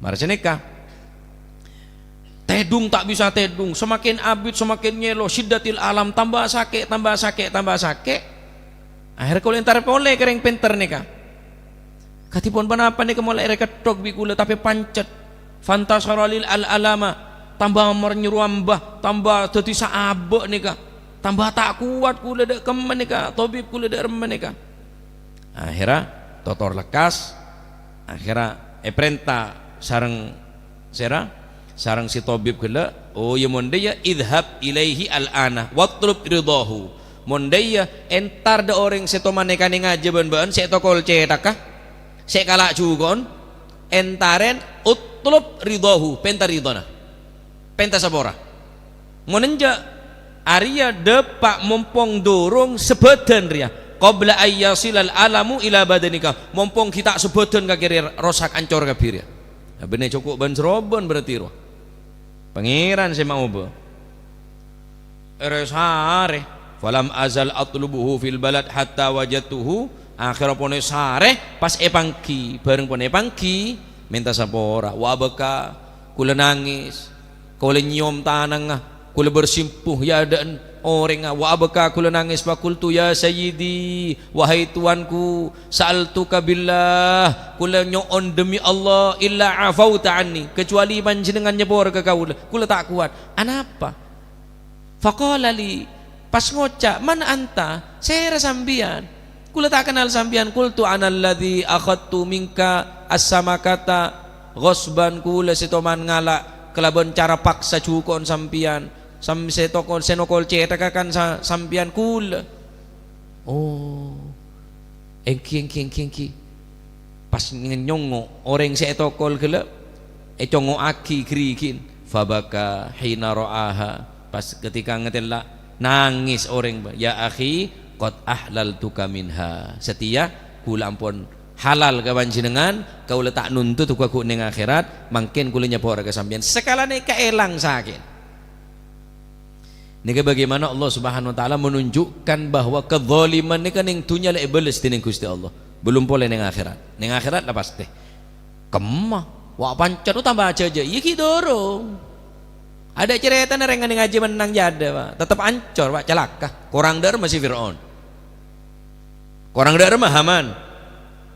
Mara sanèka, tèdung ta' bisa tèdung, samakin abit samakin nyèlo, syiddatil alam, tamba sakè', tamba sakè', tamba sakè'. Akhèrra kaulâ èntar polè ka rèng pènter nèka. Kadhi pon ponapa nèka molaè rèkettok bi' kaulâ, tapè pancet. Fantasyara lil al-alama, tamba mèr nyoro amba, tamba dhâddhi saabâ' nèka. Tamba ta' kowat kaulâ dâ' kemma nèka, tobib kaulâ dâ' remma nèka. Akhèrra totor lekkas, akhèrra èparènta sareng sèra, sareng si tobib ghellâ', "Oh, ya mon dhâ' iyâ, idhhab ilaihi al-ana, watlub ridhahu." Mon dhâ' iyâ, èntar dâ' orèng sè tomanè kanè ngajâ bân bâ'ân, sè ètokol cèthagghâ, sè èkala' jhuko'en, èntarè, utlub ridhahu, pènta ridhâna. Pènta sapora. Mon enjâ', arèya dâpa' mompong durung sabâdhân rèya, qabla an yasilal alamu ila badanika, mompong ghi' ta' sabâdhân kakè rèya rosak ancor kabbhi rèya. Nah, bânnè cokop bân-sarobân berarti rowa. Pangèran sè maobâ. Èrè sarè. Falam azal atlubuhu fil balad hatta wajadtuhu. Akhèrra pon èsarè, pas èpangghi. Bhâreng pon èpangghi, mènta sapora. Wa abka, kaulâ nangès. Kaulâ nyèyom tanangnga, kaulâ bersimpuh è adâ'na orèngnga. Wa abka, kaulâ nangès, faqultu, "Ya sayyidi, wahai tuanku, sa'altuka billah, kaulâ nyo'on demi Allah, illa afauta anni, kecuali panjhennengngan nyapora ka kaulâ, kaulâ ta' kowat." "Anapa?" Faqala li, pas ngoca', "Man anta? Sèra sampèyan?" Kaulâ ta' kennal sampèyan. Qultu, "Ana alladzi akhadtu minka as-samakata ghasban." Kaulâ sè toman ngala' kalabân cara paksa juko'en sampèyan. Sam-, sè tokol, sè nokol cèthagghâ kan sa-, sampèyan kaulâ. Oh. Èngghi, èngghi, èngghi, èngghi. Pas nyongngo' orèng sè ètokol ghellâ', ècongngo'aghi ghârighi'en. Fabaka hina ra'aha. Pas ketika ngatèla', nangès orèng, "Ya akhi, qad ahlaltuka minha." Satèya kaulâ ampon halal ka panjhennengngan, kaulâ ta' nuntut ghu-, ghu neng akhèrat, mangkèn kaulâ nyapora ka sampèyan. Sakalana kaèlang sakè'na. Nèka bagaimana Allah Subhanahu wa Ta'ala menunjukkan bahwa kezaliman nèka neng dhunnya la èbâles dhineng Ghustè Allah. Belum polè neng akhèrat. Neng akhèrat la pastè. Kemma, wa' pancèn tamba ajâjâ. Iyâ ghi' dhurung. Adâ' carètana rèng ngajhi mennang jâdâ, Pak. Tetep ancor, Pak, calaka. Korang dhâ'ramma si Fir'aun. Korang dhâ'ramma Haman.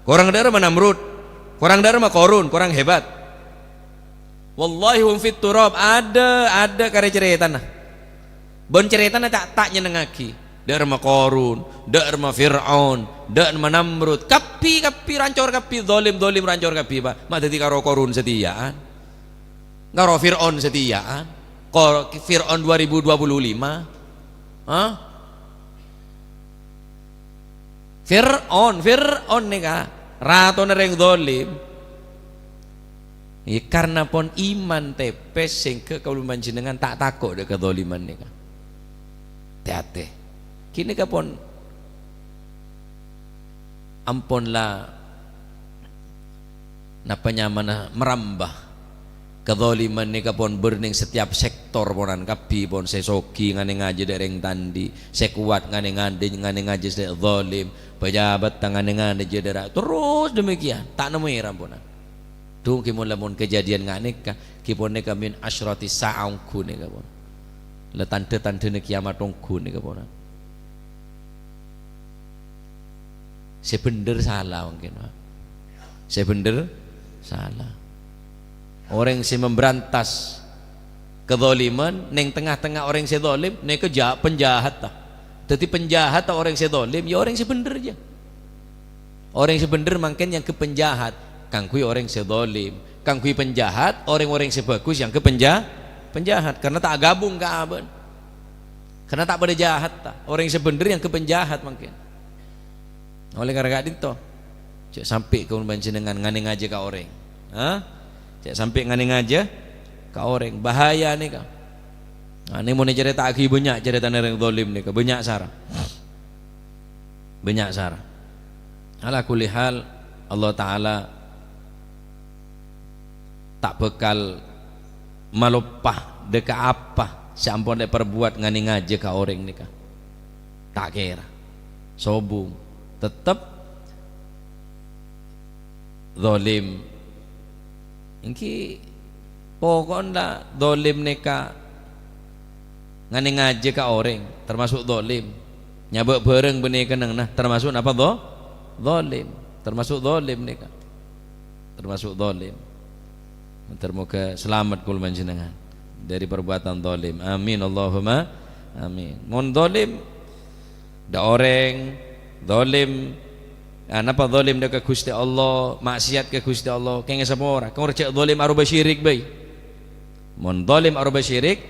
Korang dhâ'ramma Namrud. Korang dhâ'ramma Qarun, korang hebat. Wallahi hum fit turab, adâ', adâ' karè carètana. Bân carètana ta', ta' nyennengngaghi. Dhâ'ramma Qarun, dhâ'ramma Fir'aun, dhâ'ramma Namrud. Kabbhi, kabbhi rancor kabbhi, zalim, zalim rancor kabbhi, Pak. Ma' dhâddhi karo Qarun satèya'an. Karo Fir'aun satèya'an. Ko-, Fir'aun dua ribu dua puluh lima. Hah? Fir'aun, Fir'aun nèka ratona rèng zalim. Iyâ, karna pon iman tèpès, sehingga kaulâ panjhennengngan ta' tako' dhâ' kezaliman nèka. Tè-atè. Ghânèka pon ampon la napa nyamana marambah. Kezaliman nèka pon bâr neng setiap sektor ponan kabbhi pon, sè soghi nganè ngajhi dhâ' rèng ta' andi', sè kowat nganè ngandhi-, nganè ngajhi sè zalim, pejabat ta' nganè ngajhi dhâ' ra-, terus demikian, ta' nemmo èra ponan. Dhung ghi' mon-lamon kejadian nga' nèka, ghi' pon nèka min asyrati sa'ah ongghu nèka pon. La tandhâ-tandhâna kiamat ongghu nèka ponan. Sè bhendher sala mangkèn, Pak. Sè bhendher sala. Orèng sè memberantas kezaliman neng tengnga-tengnga orèng sè zalim, nèka ja-, penjahat, ta. Dhâddhi penjahat, ta, orèng sè zalim, ya orèng sè bhendher, ya. Orèng sè bhendher mangkèn èangghep penjahat, kaangghuy orèng sè zalim. Kaangghuy penjahat, orèng-orèng sè bhâghus èangghep penja-, penjahat, karna ta' aghâbung ka abâ'na. Karna ta' padâ jahat, ta. Orèng sè bhendher èangghep penjahat mangkèn. Olè karana ka'dinto, jhâ' sampè' kaulâ panjhennengngan nganè ngajhi ka orèng. Ha? Jhâ' sampè' nganè ngajhi ka orèng. Bahaya nèka. Nah, nèka mon ècarèta'aghi bânnya' carètana orèng zalim nèka, bânnya' sara. Bânnya' sara. Ala kulli hal, Allah Ta'ala ta' bhâkal maloppa dhâ' ka apa sè ampon èparbuwât nganè ngajhi ka orèng nèka. Ta' kèra. Sobung. Tettep zalim. Ènggi poko'en la zalim nèka nganè ngajhi ka orèng, termasuk zalim. Nyabâ' bhârâng bânnè kennengnganna, termasuk napa, dho-, zalim. Termasuk zalim nèka. Termasuk zalim. Moghâ-moghâ salamet kaulâ panjhennengngan dhâri parbuwâtan zalim. Amin, Allahumma amin. Mon zalim dhâ' orèng, zalim, ah, napa zalim dhâ' ka Ghustè Allah, maksiat ka Ghustè Allah, kèngèng èsapora. Kèng orèng jhâ' zalim aroba syirik bhâi. Mon zalim aroba syirik,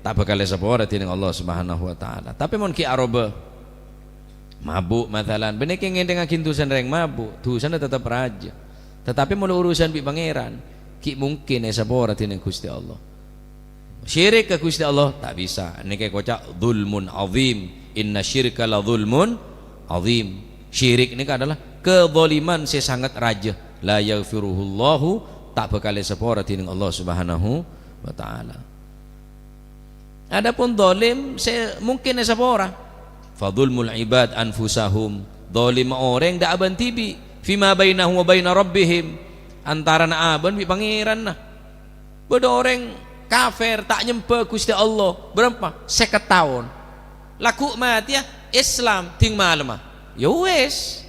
ta' bhâkal èsapora dhinèng Allah Subhanahu wa Ta'ala. Tapè mon ghi' aroba mabuk, masalan, bânnè kèng ngèdingngaghi dhusana rèng mabuk, dhusana tettep rajâ. Tatapè mon urusan bi' Pangèran, ghi' mungkin èsapora dhinèng Ghustè Allah. Syirik ka Ghustè Allah, ta' bisa. Nèka èkoca' dzulmun adzim. Inna syirka la dzulmun adzim. Syirik nèka adalah kezaliman sè sanget rajâ. La yaghfiruhullahu, ta' bhâkal èsapora dhinèng Allah Subhanahu wa Ta'ala. Adapun zalim sè mungkin èsapora, fa dzulmul ibad anfusahum. Zalim orèng dhâ' abâ'na dhibi', fima bainahum wa baina rabbihim, antarana abâ'na bi' Pangèranna. Bâdâ orèng kafir, ta' nyembhâ Ghustè Allah. Bârâmpa? Sèket taon. Lagghu' matèya Islam, dhing malemma. Ya wis.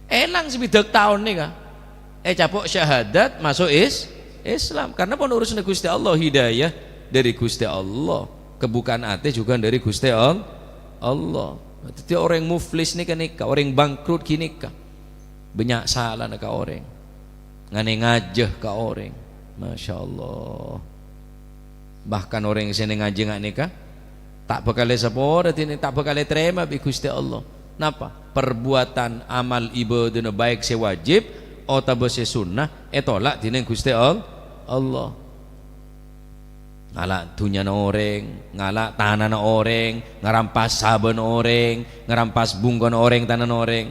Èlang sabidhâk taon nèka. Ècapo' syahadat, maso' is-, Islam. Karena pon urusanna Ghustè Allah, hidayah dhâri Ghustè Allah. Kebukaan atè jhughân dhâri Ghustè Al-, Allah. Dhâddhi orèng muflis nèka-nèka, orèng bangkrut ghânèka. Bânnya' salana ka orèng. Nganè-ngajâ ka orèng. Masya Allah. Bahkan orèng sè nè-ngajâ nga' nèka ta' bhâkal èsapora, dhina ta' bhâkal ètarèma bi' Ghustè Allah. Napa? Perbuatan amal ibadahna baik sè wajib otabâ sè sunnah ètolak dhina Ghustè Al-, Allah. Ngala' dhunnyana orèng, ngala' tanana orèng, ngarampas sabâna orèng, ngarampas bungkona orèng, tanana orèng.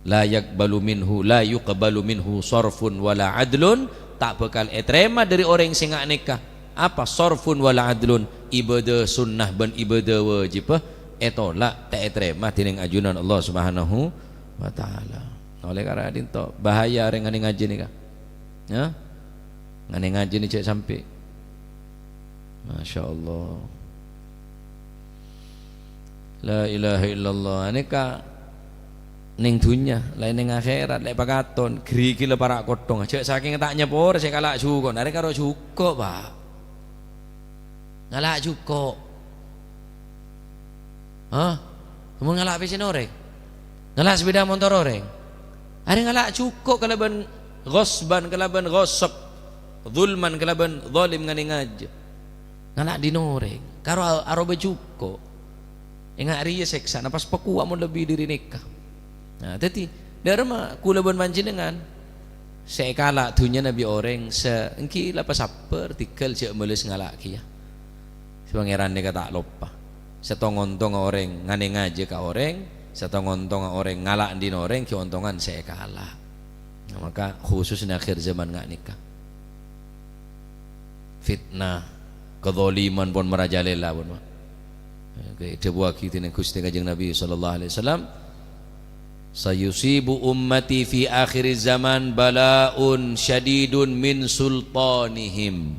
La yaqbalu minhu, la yuqbalu minhu sharfun wala adlun, ta' bhâkal ètarèma dhâri orèng sè nga' nèka. Apa? Sharfun wala adlun, ibadah sunnah bân ibadah wajibbhâ ètolak, ta' ètarèma dhinèng ajunan Allah Subhanahu wa Ta'ala. Olè karana dinto, bahaya orèng nganè-ngajâ nèka. Ya? Nganè-ngajâ nè jhâ' sampè'. Masya Allah. La ilaha illallah. Nèka nèng dhunnya, laèn nèng akhèrat, lè' pakaton, ghârighi la para' kotthong. Jhâ' sakèng ta' nyapora sè kala' jhuko', arè karo jhuko', Pak. Ngala' jhuko'. Hah? Mon ngala' pèssèna orèng? Ngala' sepeda motor orèng? Arè ngala' jhuko' kalabân ghasban, kalabân ghasab, zulman, kalabân zalim nganè-ngajâ. Ngala' dhin orèng, karo a-, aroba jhuko'. Enga' rèya sèksana pas pakowa mon lebbi dhâri nèka. Nah, dhâddhi, dhâremma kaulâ bân panjhennengngan sè èkala' dhunnyana bi' orèng sè èngghi la pasabbhâr, dhigghâl jhâ' males ngala' kèya. Sè Pangèran nèka ta' loppa. Sè tong-ontongnga orèng nganè-ngajâ ka orèng, sè tong-ontongnga orèng ngala' dhin orèng, ghi' ontongan sè èkala'. Nah, maka khusus nè akhir zaman nga' nèka. Fitnah, kadzaliman pon marajalèla pon, Pak. Oke, èdhâbuwâghi dhinèng Ghustè Kanjeng Nabi sallallahu alaihi wasallam, "Sayusibu ummati fi akhiriz zaman bala'un syadidun min sultanihim."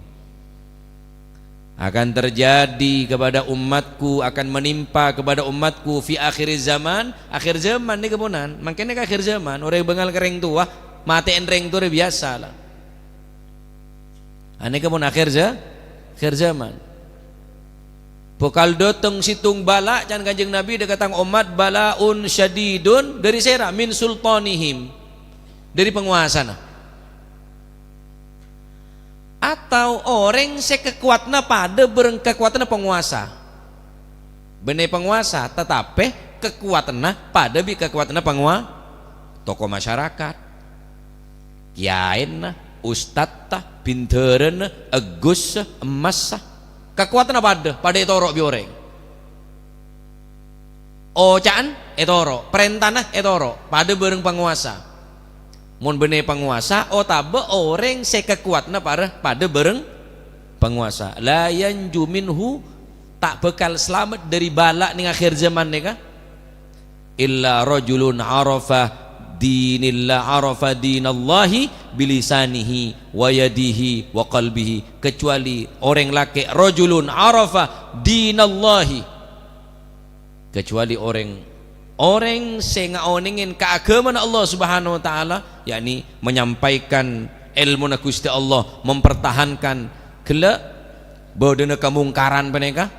Akan terjadi kepada umatku, akan menimpa kepada umatku fi akhiriz zaman, akhir zaman nèka ponan, mangkèn nèka akhir zaman, orèng bângal ka rèng towa, matè'è rèng towa rè biyasa la. Anèka mon akhir za-, akhir zaman. Bhâkal dâteng sèttong bala', can Kanjeng Nabi, dhâ' ka tang ommat, "Bala'un syadidun," dhâri sèra? "Min sultanihim," dhâri pangowasana. Atau orèng sè kakowadhânna padâ bhâreng kakowadhânna pangowasa. Bânnè pangowasa, tatapè kakowadhânna padâ bi' kakowadhânna pangowa-, toko masyarakat, kèyaèna, ustadta, bhindhârâna, èggussa, emmassa. Kakowadhânna padâ, padâ ètoro' bi' orèng. Oca'an ètoro', parèntana ètoro', padâ bhâreng pangowasa. Mon bânnè pangowasa otabâ orèng sè kakowadhânna para-, padâ bhâreng pangowasa, la yanju minhu, ta' bhâkal salamet dhâri bala' nèng akhir zaman nèka, illa rajulun arafa dinillah, arafa dinallahi bilisanihi wa yadihi wa qalbihi, kecuali orèng lakè', rajulun arafa dinallahi, kecuali orèng, orèng sè ngaonèngè kaaghâmana Allah Subhanahu wa Ta'ala, yakni menyampaikan èlmona Ghustè Allah, mempertahankan ghellâ' bâdâna kamongkaran panèka,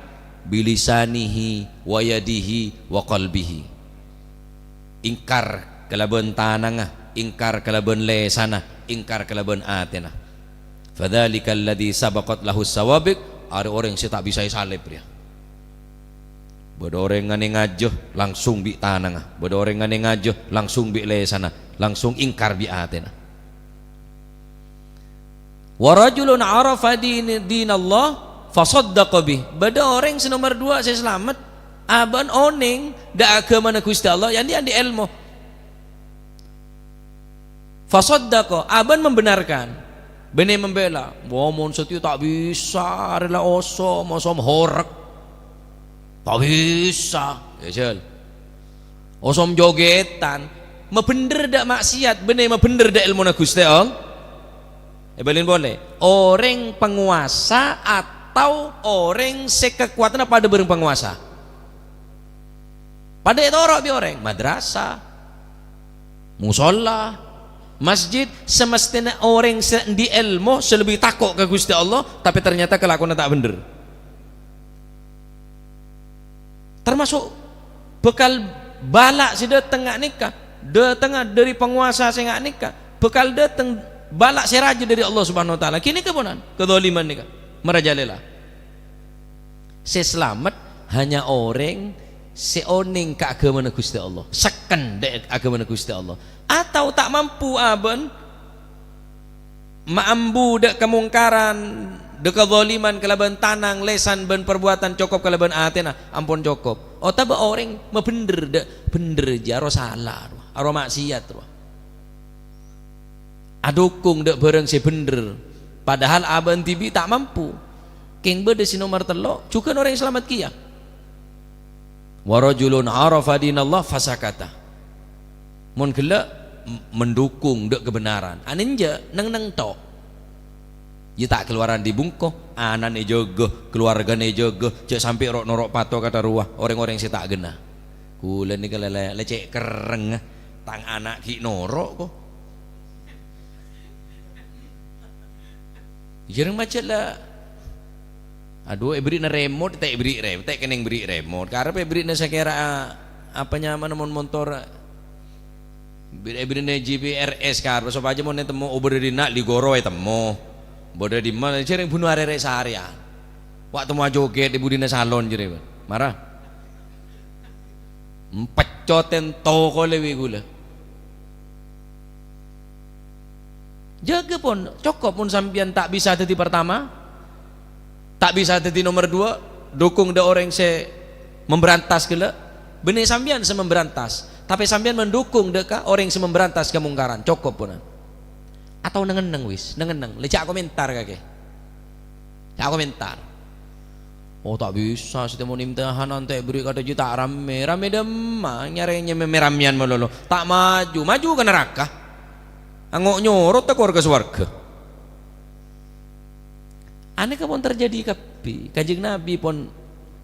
bilisanihi wa yadihi wa qalbihi. Ingkar kalabân tanangnga, ingkar kalabân lèsanna, ingkar kalabân atèna. Fadzalika alladzi sabaqat lahus sawabiq, arè orèng sè ta' bisa èsalèb rèya. Bâdâ orèng nganè-ngajâ, langsung bi' tanangnga. Bâdâ orèng nganè-ngajâ, langsung bi' lèsanna, langsung ingkar bi' atèna. "Wa rajulun arafa din-, dinallah fasaddaqa bih." Bâdâ orèng sè nomer duwâ' sè salamet, abâ'na onèng dâ' aghâmana Ghustè Allah, yandi-yandi èlmo. Fasaddaqa, abâ'na membenarkan. Bânnè membela, "Wah, mon satèya ta' bisa, rèla osom, osom horek. Ta' bisa." Ya, jhâl. Osom jogètan. Mabhendher dâ' maksiat, bânnè mabhendher dâ' èlmona Ghustè Allah. Èbâlin polè, orèng pangowasa atau orèng sè kakowadhânna padâ bhâreng pangowasa. Padâ ètoro' bi' orèng, madrasah, musholla, masjid, semestèna orèng sè andi' èlmo, sè lebbi tako' ka Ghustè Allah, tapè ternyata kalakowanna ta' bhendher. Termasuk Bhâkal bâlâ' sè dâteng nga' nèka, dâtengnga dâri pangowasa sè nga' nèka, bhâkal dâteng bâlâ' sè rajâ dâri Allah Subhanahu wa Ta'ala. Ghânèka ponan, kadzaliman nèka marajalela. Sè salamet hanya orèng sè onèng ka aghâmana Ghustè Allah, sekken dâ' aghâmana Ghustè Allah, atau ta' mampu abâ'na maambu dâ' kamongkaran, dâ' kadzaliman kalabân tanang, lèsan bân parbuwâtana cokop kalabân atèna, ampon cokop. Otabâ orèng mabhendher dâ' bhendher jiyâ, aro sala, aro, aro ma'siyat, aro adhukung dâ' bhârâng sè bhendher, padahal abâ'na dhibi' ta' mampu. Kèng bâdâ sè nomer tello', jhughân orèng salamet kèya. "Wa rajulun arafa dinallah fasakata." Mon ghellâ', m-, mendukung dâ' kebenaran. Anènja, neng-neng tok. Iyâ ta' kalowaran dâri bungko, ana'na èjâgâ, kalowargana èjâgâ, jhâ' sampè' ro'-noro' pato kata rowa, orèng-orèng sè ta' ghenna. Kaulâ nèka lè-, lè-, lè cè' kerrèng, tang ana' ghi' noro' ko. Jhârâng majâ la. Adhu, èbherri'na remot, ta' èbherri' rem-, ta' kennèng bherri' remot. Karep èbherri'na sakèra, apa nyamana mon montor, èbherri', èbherri'na G P R S karep, sopajâ mon ètemmo obâ dâri na' Ligoro ètemmo. Bâdâ dimma, jhârâng bhuno arè-arè sarèyan. Wa' temmo ajogèt è budina salon jârèya, mara. Empeccotèn toko lè bi' ghulâ. Jâgâ pon, cokop mon sampèyan ta' bisa dhâddhi partama, ta' bisa dhâddhi nomer dua, dukung dâ' orèng sè memberantas ghellâ', bânnè sampèyan sè memberantas, tapè sampèyan mendukung dâ' ka orèng sè memberantas kamongkaran, cokop ponan. Atau neng-enneng wis, neng-enneng, lè jhâ' komentar kakè. Jhâ' komentar. Oh, ta' bisa, satèya mon imtihanan ta' èbherri' kata jiyâ ta' rammè. Rammè dâmma, nyarè nyemmè rammèyan malolo. Ta' maju, maju ka naraka. Ango' nyoro ta' kor ka sowarga. Anèka pon terjadi kabbhi. Kanjeng Nabi pon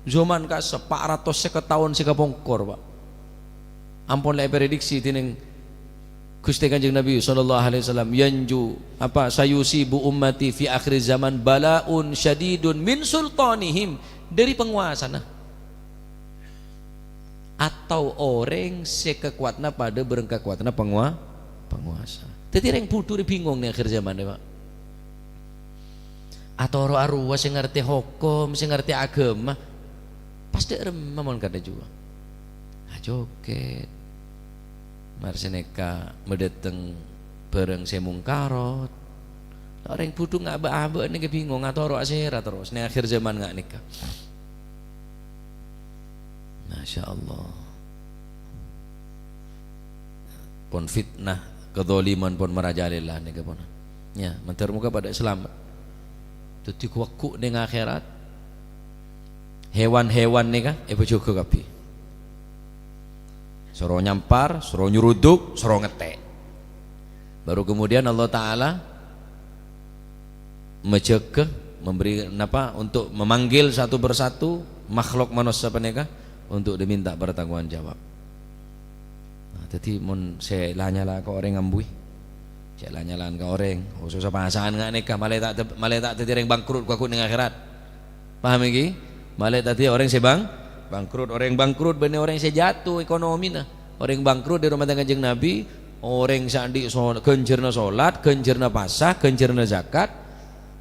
jhâman ka'issa' pa' ratos sèket taon sè kapongkor, Pa'. Ampon la èprediksi dhinèng Ghustè Kanjeng Nabi sallallahu alaihi wasallam, yanju, apa, "Sayusibu ummati fi akhir zaman bala'un syadidun min sultanihim," dâri pangowasana. Atau orèng sè kakowadhânna padâ bhâreng kakowadhânna pangowa-, pangowasa. Dhâddhi, rèng budhu rè bingung neng akhir zaman, Pa'. Atoro' arowa sè ngartè hokom, sè ngartè aghâma. Pas dâ' remma mon kadhâ' jhuwa. Ajogèt. Mar sanèka madâteng bhârâng sè mungkarot. Orèng budhu ngabâ'-abâ' nèka bingung, atoro' asèra terros neng akhir zaman nga' nèka. Masya Allah. Pon fitnah, kadzaliman pon marajalela nèka pon. Ya, mandhâr moghâ padâ salamet. Dhâddhi ghu-lagghu' neng akhèrat. Hewan-hewan nèka èpajâgâ kabbhi. Soro nyampar, soro nyeruduk, soro ngettè'. Baru kemudian Allah Ta'ala majâgâ, memberi, napa, untuk memanggil satu persatu makhluk manossa panèka untuk diminta pertanggungan jawab. Nah, dhâddhi mon sè la-nyala ka orèng ambuwi, sè la-nyalaan ka orèng, oh, sossa pasa'an nga' nèka, malè ta' dâ-, malè ta' dhâddhi orèng bangkrut ghu-lagghu' neng akhèrat. Paham ènggi? Malè dhâddhi orèng sè bang-, bangkrut, orèng bangkrut bânnè orèng sè jhâto ekonomina. Orèng bangkrut dâri ommaddhâ Kanjeng Nabi, orèng sè andi' sol-, ghânjhârânna solat, ghânjhârânna pasa, ghânjhârânna zakat,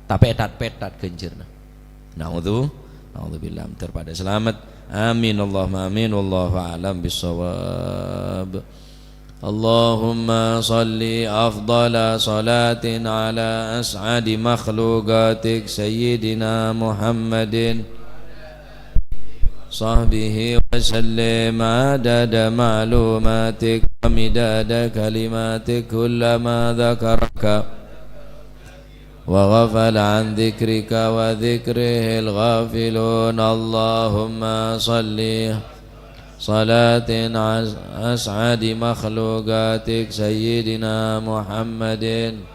tapè èthat-pèthat ghânjhârânna. Na'udzu-, na'udzubillah, mandhâr padâ salamet. Amin, Allahumma amin, wallahu a'lam bissawab. Allahumma shalli afdhala shalatin ala as'adi makhluqatik Sayyidina Muhammadin sahbihi wa sallim adada ma'lumatik wa midada kalimatik kullama dzakaraka wa ghafala an dzikrika wa dzikrihil ghafilun. Allahumma shalli salatin as-, as'adi makhluqatik Sayyidina Muhammadin.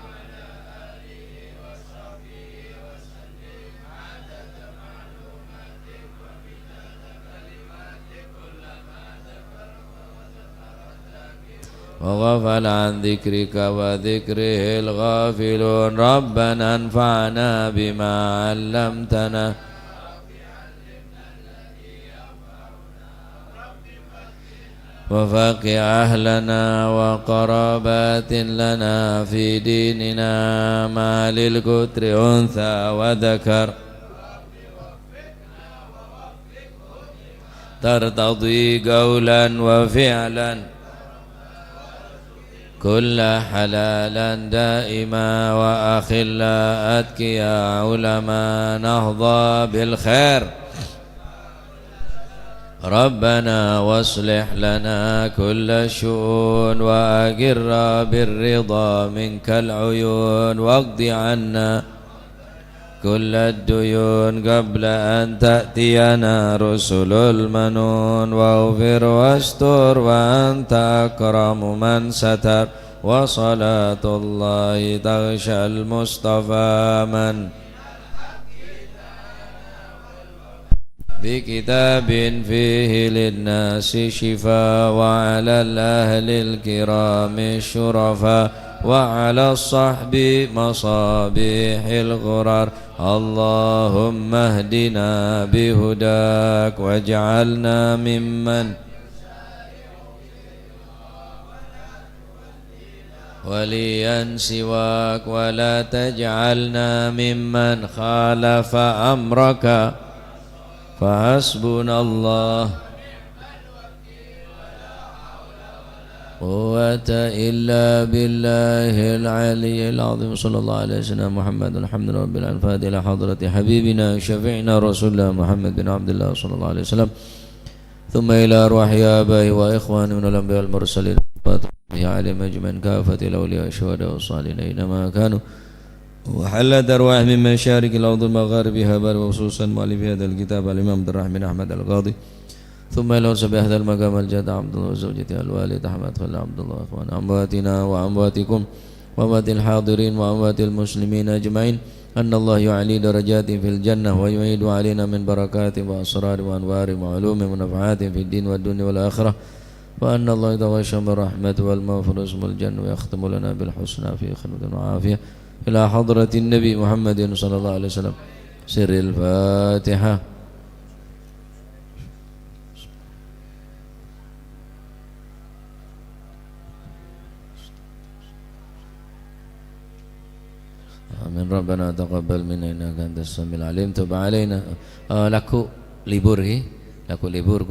وغفل عن ذكرك وذكره الغافلون. ربنا انفعنا بما علمتنا. وفقه أهلنا وقرابات لنا في ديننا مع أهل القطر أنثى وذكر ترتضي قولا وفعلا كل حلالا دائما وأخلاء أتقياء علماء نهضى بالخير ربنا واصلح لنا كل الشؤون وأقر بالرضا منك العيون واقض عنا كل الديون قبل أن تأتينا رسل المنون واغفر واستر وأنت أكرم من ستر وصلاة الله تغشى المصطفى من بكتاب فيه للناس شفاء وعلى الأهل الكرام الشرفاء وعلى الصحب مصابيح الغرر. اللهم اهدنا بهداك واجعلنا ممن وليا سواك ولا تجعلنا ممن خالف أمرك فحسبنا الله قوة إلا بالله العلي العظيم. صلى الله على سيدنا محمد. الحمد لله رب العالمين. الفاتحة إلى حضرة حبيبنا شفيعنا رسول الله محمد بن عبد الله صلى الله عليه وسلم. ثم إلى أرواح آبائه وإخوانه من الأنبياء والمرسلين. وعليهم أجمعين كافة الأولياء والشهداء والصالحين أينما كانوا. وحلت أرواحهم من مشارق الأرض ومغاربها أبدا، وخصوصا مؤلف هذا الكتاب الإمام عبد الرحمن أحمد القاضي. ثم إلى أصحاب هذا المقام الجد عبد الله وزوجته الوالد أحمد خليل عبد الله وإخوانه أمواتنا وأمواتكم وأموات الحاضرين وأموات المسلمين أجمعين. أن الله يعلي درجاتهم في الجنة ويعيد علينا من بركاتهم وأسرارهم وأنوارهم وعلومهم ونفحاتهم في الدين والدنيا والآخرة. وأن الله يتغشاهم بالرحمة والمغفرة ويسكنهم الجنة ويختم لنا بالحسنى في خلوة وعافية إلى حضرة النبي محمد صلى الله عليه وسلم. سر الفاتحة. Amin. Rabbana taqabbal minna innaka antas samiul alim. Tub alaina. Eh, lagu libur, ghi. Lagu libur.